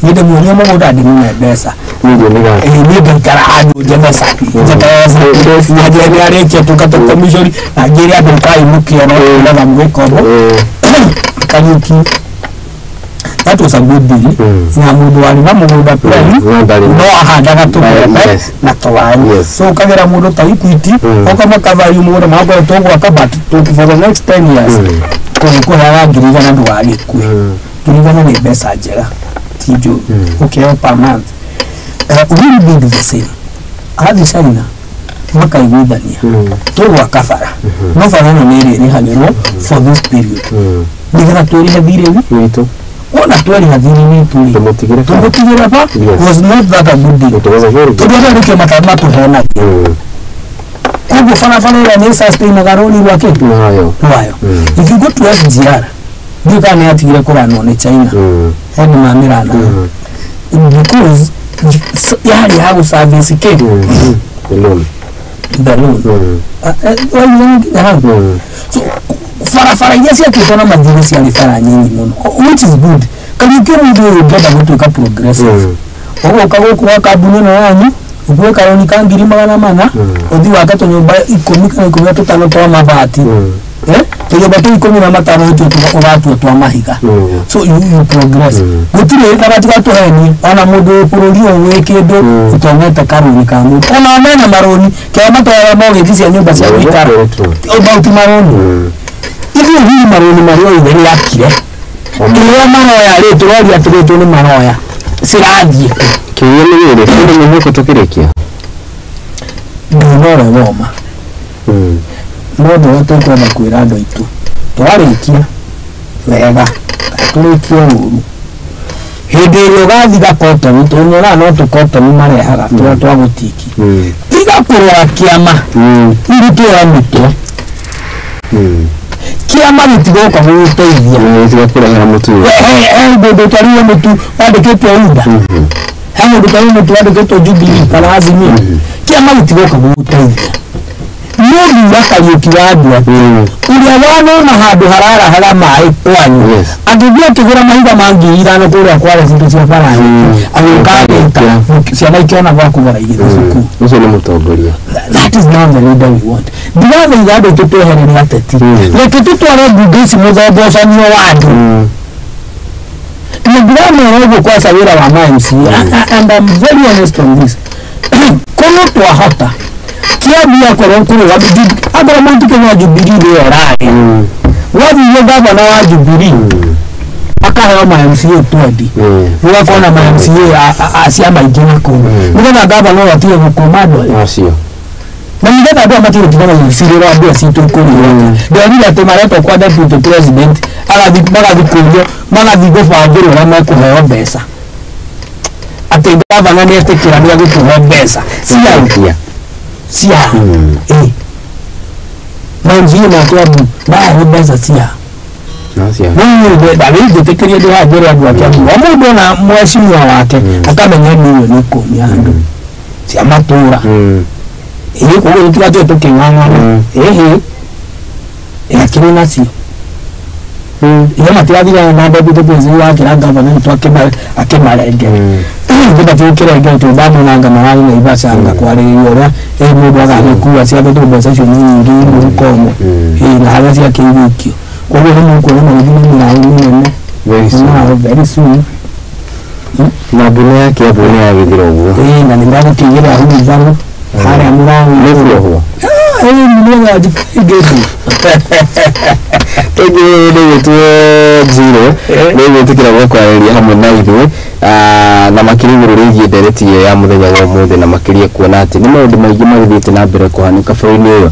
niĩ ndĩmuonie mũgũnda ndĩmũne mbeca niĩ ngaikara handũ njethe cabi njethe nĩ arĩkia tũkate commission na ngĩre andũ ũkai mũkĩone nĩgetha mũgĩkombo. Kariũki that was a good deal na mũndũ warĩ na mũgũnda prime no ahandaga tũmbembe na tũwaru so ũkagĩra mũndũ ta Equity oka makavalue mũgũnda magakorwo tũgwaka but for the next 10 years tũgĩkũheaga 100,000 ndũgagĩkue. 100,000 nĩ mbeca njega ti njũru ũkĩheo per month. Uhuru did the same athiĩ China makaiguithania tũgwaka bara no bara ĩno nĩ ĩrĩrĩhagĩrwo for this period nĩgetha twĩrĩhe thirĩ witũ wona twerĩha thirĩ witũ rĩ tũmũtigĩre ba was not that a good deal tondũ andũ nĩkĩo matũhenagia koguo barabara ĩrĩa nĩ sustainaga rũni rwa kĩ rwayo. If you go to SGR ndiũĩ kana nĩ yatigire kũranwo nĩ China he nĩ mamĩranaga because yarĩ ya gũservice kĩ the loan. So barabara iria ciakĩtwo na mathirĩ ciarĩ bara nyinyi mũno which is good. Kariũki mũndũ ũyũ ũngĩenda gũtuĩka progressive ũgoka gũkũ gwa kambuni ĩno yanyu ũkue karoni ka 400,000 ũthiĩ wake tũnyũmba 10 kana 15 twa mabati tũnyũmba tũu 15 tũtũ ũgatua twa mahiga so you progress gũtirĩ na gatigatũhenie ona mũndũ wĩ bũrũri ũyũ wĩ kĩndũ ũtonete karũni ka mũndũ ona mena marũni kĩrĩa matwaraga mortgage cia nyũmba cia gũikara about marũni ithuĩ hihi marũni marĩa oire nĩ akire kĩrĩa maroya rĩ tũroria atĩrĩ tũ nĩ maroya cirathiĩ kĩũria nĩ rĩrĩ kĩndũ nĩ gũkũ tũkĩrĩkia ndunore woma No ũndũ ũrĩa tũkwenda kwĩra andũ aitũ twarĩkia wega tũrĩkie ũru hĩndĩ ĩrĩa ũgathiga kotoni tũnyonaga no tũkotoni marehaga tũrĩa twa gũtiki tiga kũrora kĩama irutĩra mĩtwe kĩama gĩtigoka gũgũteithia gĩtigakũrehera mũtu he mũndũ ũtwarire mũtu wandĩkĩtwo UDA he mũndũ ũtwarire mũtu wandĩkĩtwo Jubilee kana Azimio kĩama gĩtigoka gũgũteithia mũthura Kariũki wa andũ atĩ ũrĩa wanona handũ hararahaga maĩ kwanyu angĩthiĩ akĩgũra mahiga ma 5,000 kũrĩa kware indo cia bara agĩũka agĩka ciana ikĩona gwa kũgera igĩthiĩ cukuru ũcio nĩ mũtongoria. That is not the leader we want. Ndirathaitha andũ aitũ tweherere ateti reke tũtware mbunge ici mũthombocanio wa andũ na ndiramera ũguo kwaca wĩra wa ma MCA and I'm very honest on this. Korwo twahota Kiambu akorwo kũrũga akorwo Mount Kenya Jubilee nĩyo ĩrarĩa wathiĩ gavana wa Jubilee akaheo ma MCA 20 gũgakorwo na ma MCA a ciama ingĩ na kũu nĩgetha gavana ũyũ atige gũkũma andũ aya acio na nĩgetha andũ aya matige gũtinda magĩcirĩra mbia citũ kũrĩa ndĩronire atĩ maretwo kwa deputy president magathiĩ kũrio magathiĩ gũbangĩrwo ũrĩa mekũheo mbeca atĩ gavana nĩetĩkĩra nĩegũtũhe mbeca cia cia ma MCA ma Kiambu maraheo mbeca cia ndagĩtĩkĩria ndĩ haha njĩre andũ a Kiambu o mũndũ ona mheshimiwa wake akamenya mirioni 10 andũ cia matũra ĩĩ koguo tũtigathiĩ tũkĩng'ang'ana ĩhĩ akĩrĩ nacio ithe matirathirana na deputy president wakĩra gavana nĩtũ akĩmarengere ndibatiĩ gũkĩrengere tondũ ndamonanga mararĩ Naivasha anga kwarĩrĩria ũrĩa mũndũ agagĩkua ciambĩtwo mbeca icio nĩ nyingĩ mũhuko ũmwe na harĩa ciakĩigĩkio koguo nĩ mũkuona magĩthiĩ na mĩraũ mĩnene very soon na mbune ya Kiambu nĩ yagĩthira ũguo na nĩ megũkĩigĩra hurumbarũ harĩa mũraũ nĩkuohwo nĩgetha ĩngĩ nĩ gwĩtwo Njirũ nĩ gwĩtĩkĩra gũkwarĩria hamwe na ithuĩ na makĩria igũrũ rĩgiĩ ndereti ĩyo ya mũthenya wa ũmũthĩ na makĩria kuona atĩ nĩ maũndũ maingĩ magĩthiĩte na mbere kũhanĩka bũrũri-inĩ ũyũ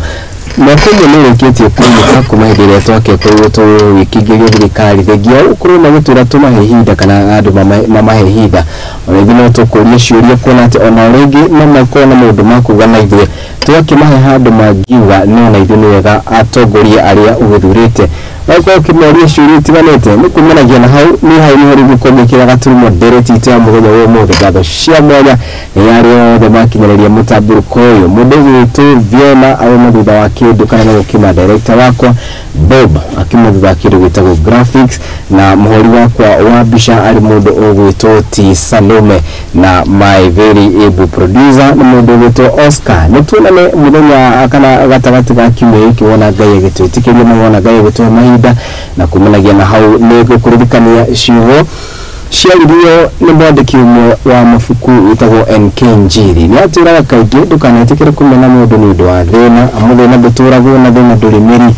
mwaka ũmwe nĩ ũrĩkĩtie kũinũka kuma hĩndĩ ĩrĩa twakĩkorirwo tũgĩkĩingĩria thirikari thengia gũkorwo magĩtwĩra tũmahe ihinda kana andũ mamahe ihinda ona ithuĩ no tũkũrie ciũria kuona atĩ ona rĩngĩ no makorwo na maũndũ ma kuga na ithuĩ tũgakĩmahe handũ mangiuga no na ithuĩ nĩ wega atongoria arĩa ũgĩthurĩte wakorwo ũkĩmoria ciũria itiganĩte nĩ kumanagia na hau nĩ hau nĩho rĩu gũkorwo gaturumo ndereti itũ ya mũthenya wa ũmũthĩ ngatho cia mwanya nĩ arĩa othe makinyanĩria mũtambũrũko ũyũ mũndũ ũgwĩtwo Viona auma thutha wa kĩndũ kana nĩ gũkĩma director wakwa Bob akĩuma thutha wa kĩndũ gĩtagwo graphics na mũhũri wakwa wa mbica arĩ mũndũ ũgwĩtwo T Salome na my very able producer nĩ mũndũ ũgwĩtwo Oscar nĩ tuonane mũthenya kana gatagatĩ ga kiumia gĩkĩ wona Ngai agĩtwĩtĩkĩria na wona Ngai agĩtũhe mahinda na kumanagia na hau nĩ ngũkũririkania ciugo ciaririo nĩ mwandĩki ũmwe wa mabuku wĩtagwo NK Njiri nĩ atwĩraga kaingĩ ndũkanetĩkĩre kũmena mũndũ nĩ ũndũ wa thĩna amu thĩna ndũtũragwo na thĩna ndũrĩ mĩri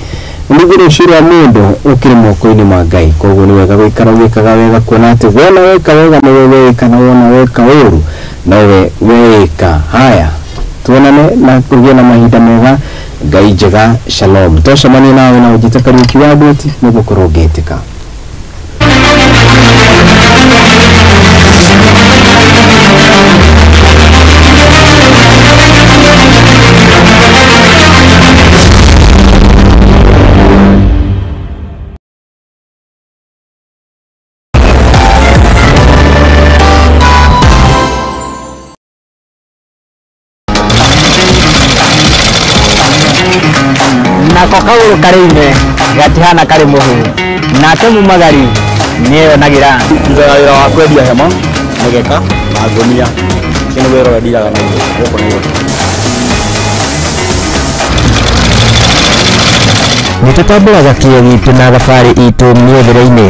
ningĩ rũciũ rwa mũndũ ũkĩrĩ moko-inĩ ma Ngai koguo nĩ wega gũikara ũgĩkaga wega kuona atĩ wona weka wega nĩwe weĩka na wona weka ũru nowe weĩka haya tuonane na kũgĩe na mahinda mega Ngai njega shalom twacemania nawe na ũnjĩte Kariũki wa Ndweti nĩgũkorwo ngĩtĩka. Nako kagũrũ karĩ ime gatihana karĩ mũhu nake mumagari nĩeyonagĩra ndutaga wĩra wa kwendia hema mĩgeka na ngũnia ũcio nĩ wĩra ũrĩa ndiraga naguo gũkũ Nairobi. Nĩtũtambũraga kĩo gitũ na thabarĩ itũ mĩethere-inĩ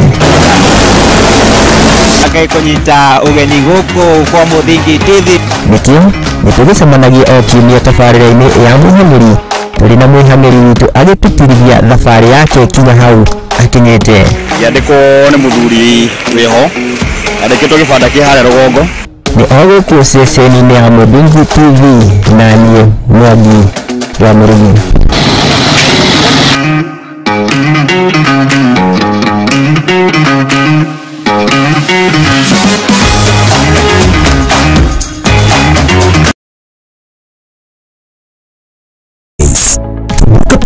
Ngai kũnyita ũgeni gũkũ kwa Mũthingi TV nĩkĩo nĩtũgĩcemanagia o kiumia tabarĩra-inĩ ya Mwĩhamĩri tũrĩ na mwĩhamĩri witũ agĩtũtirithia thabarĩ yake kinya hau akinyĩte. Ngĩandĩkwo nĩ mũthuri wĩho andĩkĩtwo gĩbanda kĩ harĩa rũgongo nĩ o gũkũ ceceni-inĩ ya Mũthingi TV na niĩ Mwangi wa Mũrĩmi.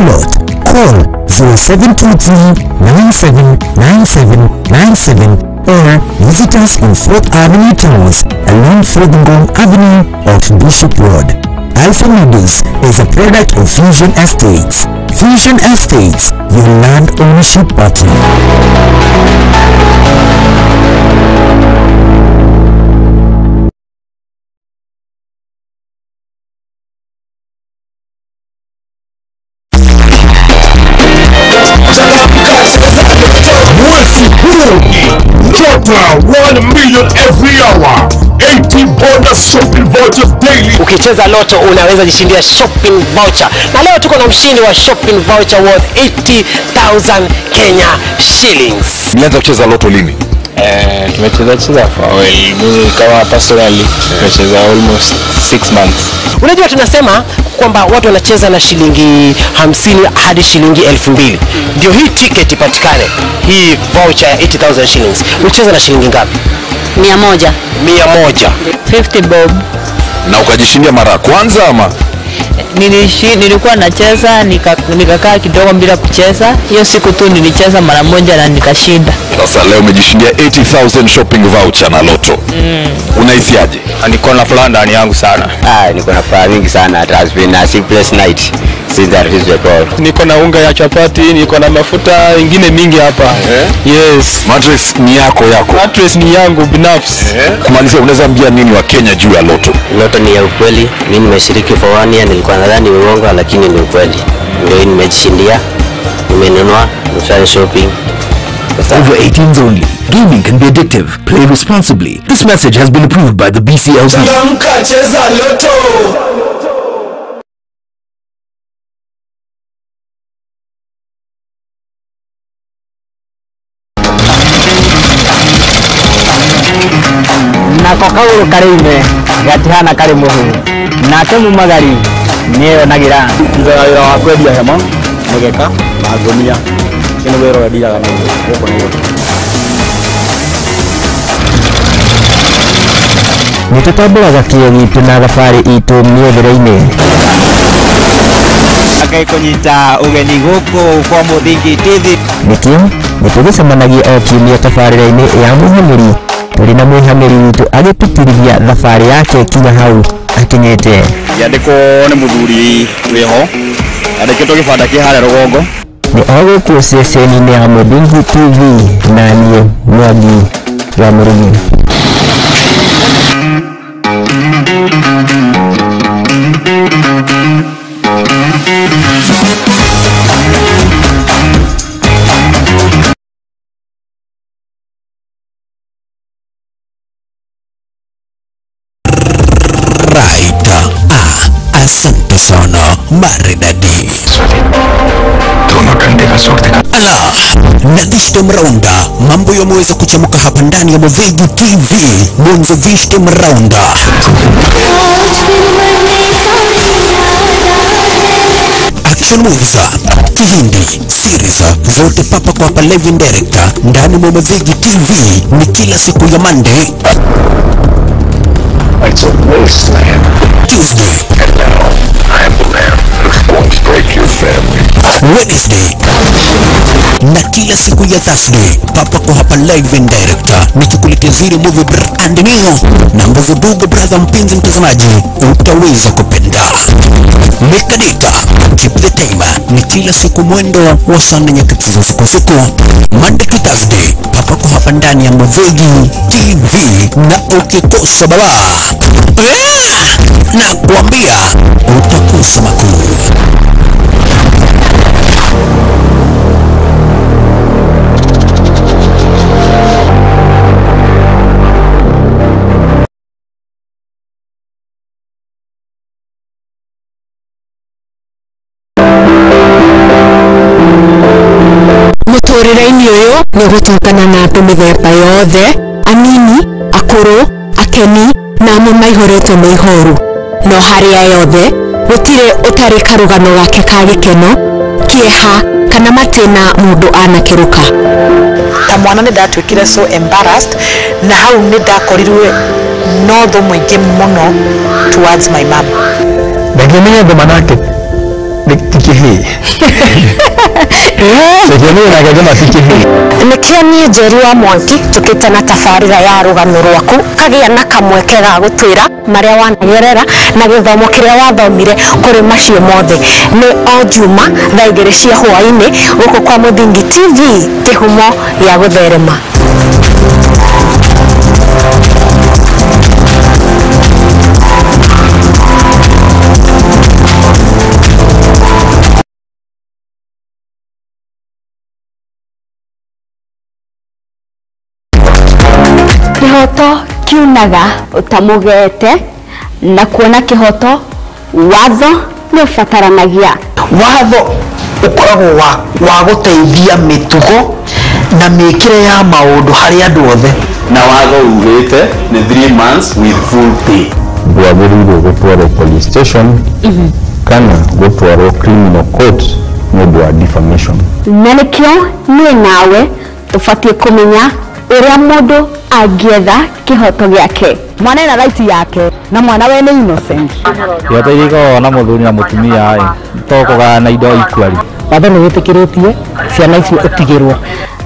plot, call 0723 979797 or visit us on 4th Avenue Towers along 4th Ngong Avenue off Bishop Road. Alpha Noodles is a product of Fusion Estates. Fusion Estates, your land ownership partner. Total 1 million every hour, 80 bonus shopping vouchers daily. Ukicheza Lotto unaweza jishindia shopping voucher, na leo tuko na mshindi wa shopping voucher worth 80,000 Kenya shillings. Mlianza kucheza Lotto lini? Tumecheza cheza for a while. Mimi kama personally tumecheza almost 6 months. Unajua tunasema kwamba watu wanacheza na shilingi 50 hadi shilingi 2000. Ndio hii ticket ipatikane, hii voucher ya 80,000 shillings. Ulicheza na shilingi ngapi? 100. 100. 50 bob. Na ukajishindia mara ya kwanza ama? Nilikuwa nacheza nikakaa kidogo bila kucheza. Hiyo siku tu nilicheza mara moja na nikashinda. Sasa leo umejishindia 80,000 shopping voucher na Lotto. Unahisiaje? Niko na furaha ndani yangu sana. Niko na furaha mingi sana. It has been a sleepless night since I received the call. Niko na unga ya chapati, niko na mafuta ingine mingi hapa. Yes. Mattress ni yako. Mattress ni yangu binafsi. Kumalizia, unaweza ambia nini wa Kenya juu ya Lotto? Lotto ni ya ukweli. Mimi nimeshiriki for 1 year, nilikuwa nadhani ni uongo lakini ni ukweli. Ndio hii nimejishindia. Nimenunua, nimefanya shopping. Over 18s only. Gaming can be addictive. Play responsibly. This message has been approved by the BCLC. Cheza Lotto. Nako kagũrũ karĩ ime gatihana karĩ mũhu nake mumagari nĩeyonagĩra. Ndutaga wĩra wa kwendia hema, mĩgeka na ngũnia. Ũcio nĩguo wĩra ũrĩa ndiraga naguo gũkũ Nairobi. Nĩtũtambũraga kĩo gitũ na thabarĩ itũ mĩethere-inĩ. Akikunyita ugeni gũkũ kwa Mũthingi TV. Nĩkĩo nĩtũgĩcemanagia o kiumia tabarĩra-inĩ ya Mũhang'ĩri tũrĩ na mwĩhang'ĩri witũ agĩtĩtĩrithia thabarĩ yake kinya hau akinyĩte. Ngĩandĩkwo nĩ mũthuri wĩho, andĩkĩtwo gĩbanda kĩ harĩa rũgongo. Nĩ o gũkũ ceceni-inĩ ya Mũthingi TV na niĩ Mwangi wa Mũrĩmi. Right. Asante sana maridadi. Ala, na this time round mambo yameweza kuchemuka hapa ndani ya Muthingi TV. Mwanzo this time round. Action movies, Kihindi, series zote papa kwa hapa live and direct ndani mwa Muthingi TV ni kila siku ya Monday, It's a wasteland. Tuesday, And now I am the man who's going to break your family. Wednesday na kila siku ya Thursday papa kwa hapa live and direct nikukuletea zile movie brand new na ambazo ndugu brother mpenzi mtazamaji utaweza kupenda. Mekadika keep the time ni kila siku mwendo wa saa nne nyakati za usiku usiku, Monday to Thursday papa kwa hapa ndani ya Muthingi TV, na ukikosa baba na kuambia utakosa makuu. Mũtũrĩre-inĩ ũyũ nĩ ũgũtũngana na andũ mĩthemba yothe, anini, akũrũ, akeni na amwe maihũrĩtwo nĩ ihoru. No harĩ aya othe gũtirĩ ũtarĩ karũgano gake ka gĩkeno, kĩeha kana matĩna mũndũ anakĩrũka. Ta mwana nĩ ndatuĩkire so embarrassed na hau nĩ ndakorirwe no thũ mũingĩ mũno towards my mom. Ndangĩmenya ngoma nake Ti kĩhĩĩ. Reke nake ngĩma ti kĩhĩĩ. Nĩkĩo niĩ Njeri wa Mwangi tũkĩte na tabarĩra ya rũgano rwaku kagĩa na kamweke ga gũtwĩra marĩa wanagerera na gĩthomo kĩrĩa wathomire kũrĩ macio mothe. Nĩ o Juma thaa 2 cia hwaĩ-inĩ gũkũ kwa Mũthingi TV, kĩhumo gĩa gũtherema. Kĩhoto kiunaga ũtamũgete na kuona kĩhoto watho nĩ ũbataranagia. Watho ũkoragwo wa gũteithia mĩtugo na mĩkĩre ya maũndũ harĩ andũ othe. Na watho ugĩte nĩ 3 months with full pay. Ndwagĩrĩirwo gũtwarwo police station kana gũtwarwo criminal court nĩ ũndũ wa defamation. Na nĩkĩo niĩ nawe tũbatiĩ kũmenya ũrĩa mũndũ angĩetha kĩhoto gĩake. Mwana ena right yake na mwana we nĩ innocent. Kĩhoto iria ikoragwo na mũthuri na mũtumia ĩ to kũgayana indo equally. Watho nĩ wĩtĩkĩrĩtie ciana icio ũtigĩrwo.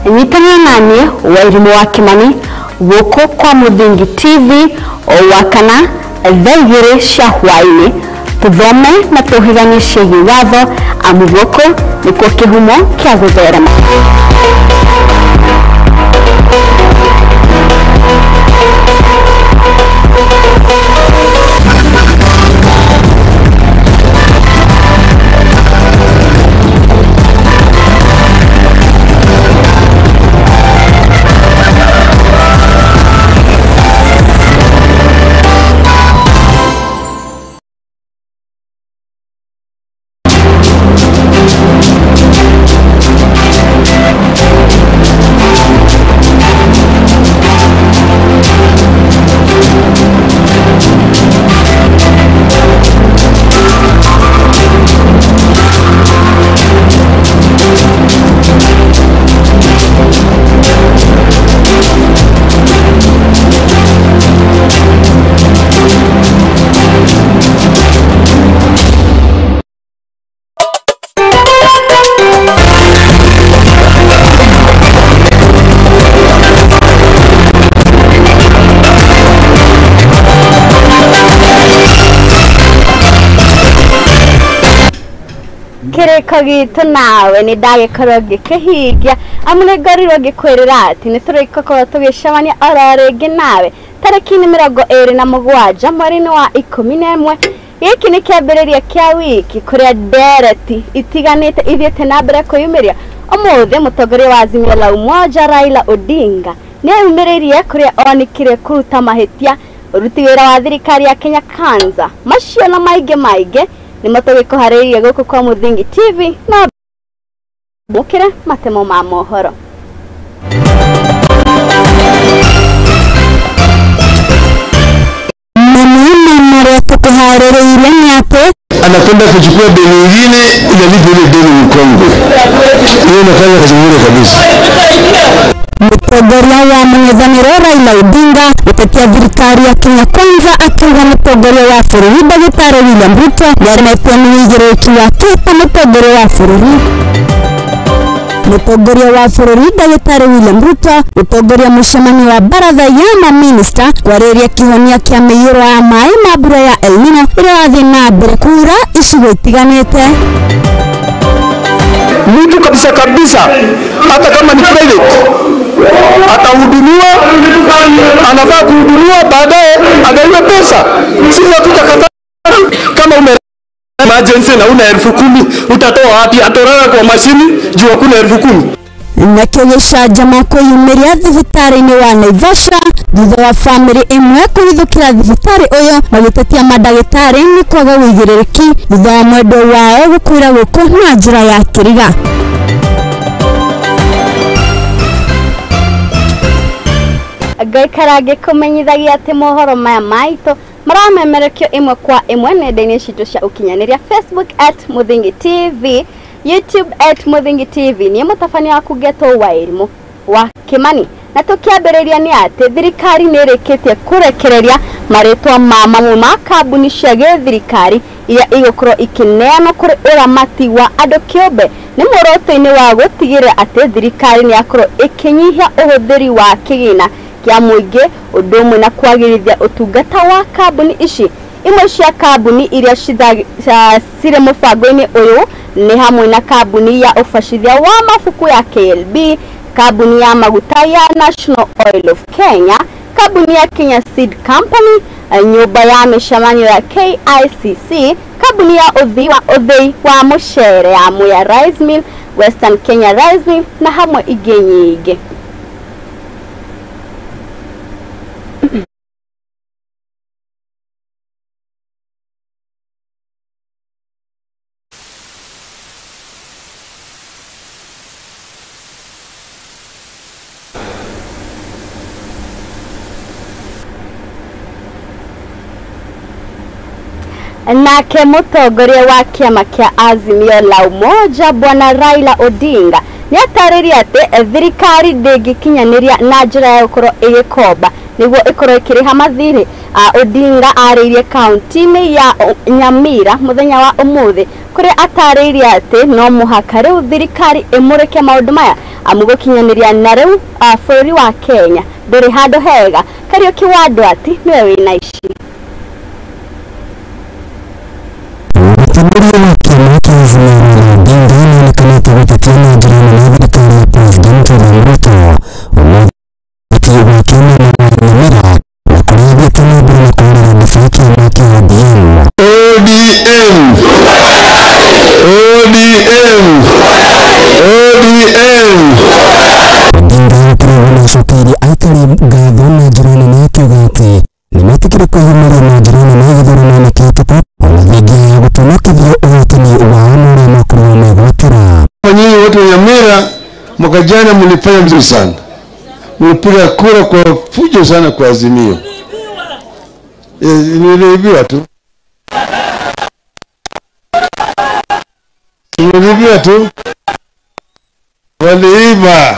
Nyitanĩra na niĩ Wairimu wa Kimani gũkũ kwa Mũthingi TV o Wakana thaa 2 cia hwaĩ-inĩ tũthome na tũhĩganie ciĩgiĩ watho amu gũkũ nĩkuo kĩhumo kĩa gũtherema. Kĩrĩko gitũ nawe nĩ ndagĩkorwo ngĩkĩhingia amu nĩ ngorirwo ngĩkwĩrĩra atĩ nĩ tũrĩgũkorwo tũgĩcemania oro rĩngĩ nawe tarĩki nĩ 27 mweri-inĩ wa 11. Gĩkĩ nĩ kĩambĩrĩria kĩa wiki kũrĩa ndereti itiganĩte ithiĩte na mbere kwĩyumĩria. Ũmũthĩ mũtongoria wa Azimio la Umoja Raila Odinga nĩ eyumĩrĩirie kũrĩa onikire kũruta mahĩtia ũruti wĩra wa thirikari ya Kenya Kwanza. Macio na maingĩ maingĩ nĩmo tũgĩkũharĩirie gũkũ kwa Mũthingi TV na mũkĩre matemo ma mohoro. Maneno marĩa tũkũharĩrĩirie nĩ atĩ anakwenda kuchukua deni nyingine inalipa ile deni mkongwe. Hiyo inafanya kazi bure kabisa. Mũtongoria wa mũng'ethanĩro Raila Odinga gũtetia thirikari ya Kenya Kwanza akiuga mũtongoria wa bũrũri ndagĩtarĩ William Ruto nĩaremetwo nĩ ũigĩrĩrĩki wake ta mũtongoria wa bũrũri. Mũtongoria wa bũrũri ndagĩtarĩ William Ruto gũtongoria mũcemanio wa baratha ya mamĩnĩsta kwarĩrĩria kĩhonia kĩa mĩiyũro ya maĩ ma mbura ya El Nino ĩrĩa ĩrathiĩ na mbere kuura icigo itiganĩte. Mtu kabisa kabisa, hata kama ni private atahudumiwa, anafaa kuhudumiwa, baadaye adaiwe pesa. Sisi hatutakataa. Kama ume emergency na una 10,000 utatoa wapi? Atorara kwa mashini juu hakuna 10,000. Nakĩo gĩcanjama kwĩyumĩria thibitarĩ-inĩ wa Naivasha thutha wa bamĩrĩ ĩmwe kũhithũkĩra thibitarĩ ũyũ magĩtetia mandagĩtarĩ nĩ kwaga ũigĩrĩrĩki thutha wa mwendwa wao gũkuĩra gũkũ na njĩra ya kĩriga. Ngaikara ngĩkũmenyithagia atĩ mohoro maya maitũ maramemerekio ĩmwe kwa ĩmwe nenda-inĩ citũ cia ũkinyanĩria Facebook @Muthingi TV, YouTube @Muthingi TV. Niĩ mũtabania waku Ngetũ Wairimu wa Kimani. Na tukiambĩrĩria nĩ atĩ thirikari nĩ ĩrĩkĩtie kũrekereria marĩtwa ma mamwe ma kambuni cia gĩthirikari iria igũkorwo ikĩneanwo kũrĩ ũramati wa andũ kĩũmbe nĩ muoroto-inĩ wa gũtigĩrĩra atĩ thirikari nĩ yakorwo ĩkĩnyihia ũhũthĩri wa kĩgĩna kĩa mũingĩ ũndũ ũmwe na kwagĩrithia ũtungata wa kambuni ici. Imwe cia kambuni iria cirĩ mũbango-inĩ ũyũ nĩ hamwe na kambuni ya ũbacithia wa mabuku ya KLB, kambuni ya maguta ya National Oil of Kenya, kambuni ya Kenya Seed Company, nyũmba ya mĩcemanio ya KICC, kambuni ya ũthĩi wa mũcere ya Mwea Rice Mill, Western Kenya Rice Mill na hamwe ingĩ nyingĩ. Nake mũtongoria wa kĩama kĩa Azimio la Umoja Bwana Raila Odinga nĩ atarĩria atĩ thirikari ndĩngĩkinyanĩria na njĩra ya gũkorwo ĩgĩkomba nĩguo ĩkorwo ĩkĩrĩha mathirĩ. Odinga arĩirie kaunti-inĩ ya Nyamira mũthenya wa ũmũthĩ kũrĩa atarĩirie atĩ no mũhaka rĩu thirikari ĩmũrĩke maũndũ maya amu gũkinyanĩria na rĩu bũrũri wa Kenya ndũrĩ handũ hega. Kariũki wa Ndwati nĩwe wĩna ici. Mũtongoria wa kĩama kĩa Azimio Raila Odinga nĩonekanĩte gũtetia na njĩra nene thirikari ya President William Ruto ũmũthĩ wa kiumia wa Nyamira na kũrĩa athiĩte na mbere na kũhũrĩra ndebe kĩama kĩa ODM. ODM ODM ODM. Odinga akoragwo na acokeirie aikari ngatho na njĩra nene akiuga atĩ nĩmetĩkire kwĩyumĩria na njĩra nene gĩthurano-inĩ kĩhĩtũku ona thengia ya gũtonokithio ũhotani wao na ũrĩa makorirwo megwatĩra. Nyinyi watu wa Nyamira mwaka jana mlifanya vizuri sana, mlipiga kura kwa fujo sana kwa Azimio. Niliibiwa tu, niliibiwa tu, waliiba,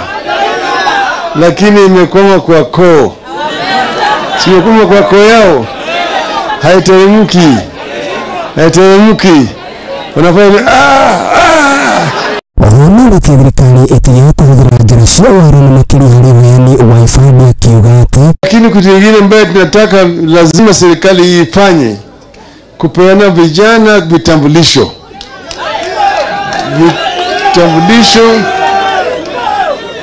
lakini imekwama kwa koo. Simekwama kwa koo yao, haiteremki, haiteremki, wanafanya Oho thirikari ĩtige kũhũthĩra njĩra cia wara na makĩria harĩ ũheani wa ibandĩ akiuga atĩ lakini kitu kingine ambayo tunataka lazima serikali ifanye kupeana vijana vitambulisho, vitambulisho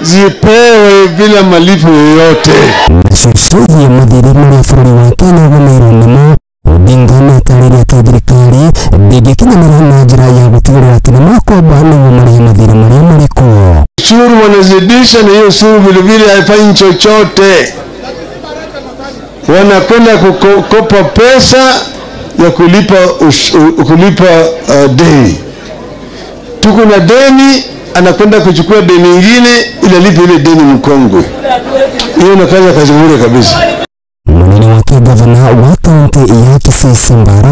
zipewe bila malipo yoyote. Nacio ciĩgiĩ mathirĩ marĩa bũrũri wa Kenya ũgũmĩirwo nĩmo Odinga nĩatarĩirie atĩ thirikari ndĩngĩkinyanĩra na njĩra ya gũtigĩrĩra atĩ nĩmakomba nĩguo marĩhe mathirĩ marĩa marĩ kuo. Ushuru wanazidisha, na hiyo ushuru vile vile haifanyi chochote. Wanakwenda kukopa pesa ya kulipa deni. Tuko na deni, anakwenda kuchukua deni nyingine ili alipe ile deni mkongwe. Hiyo inakaza kazi bure kabisa. Munene wake gavana wa kaunti ya Kisii Simbara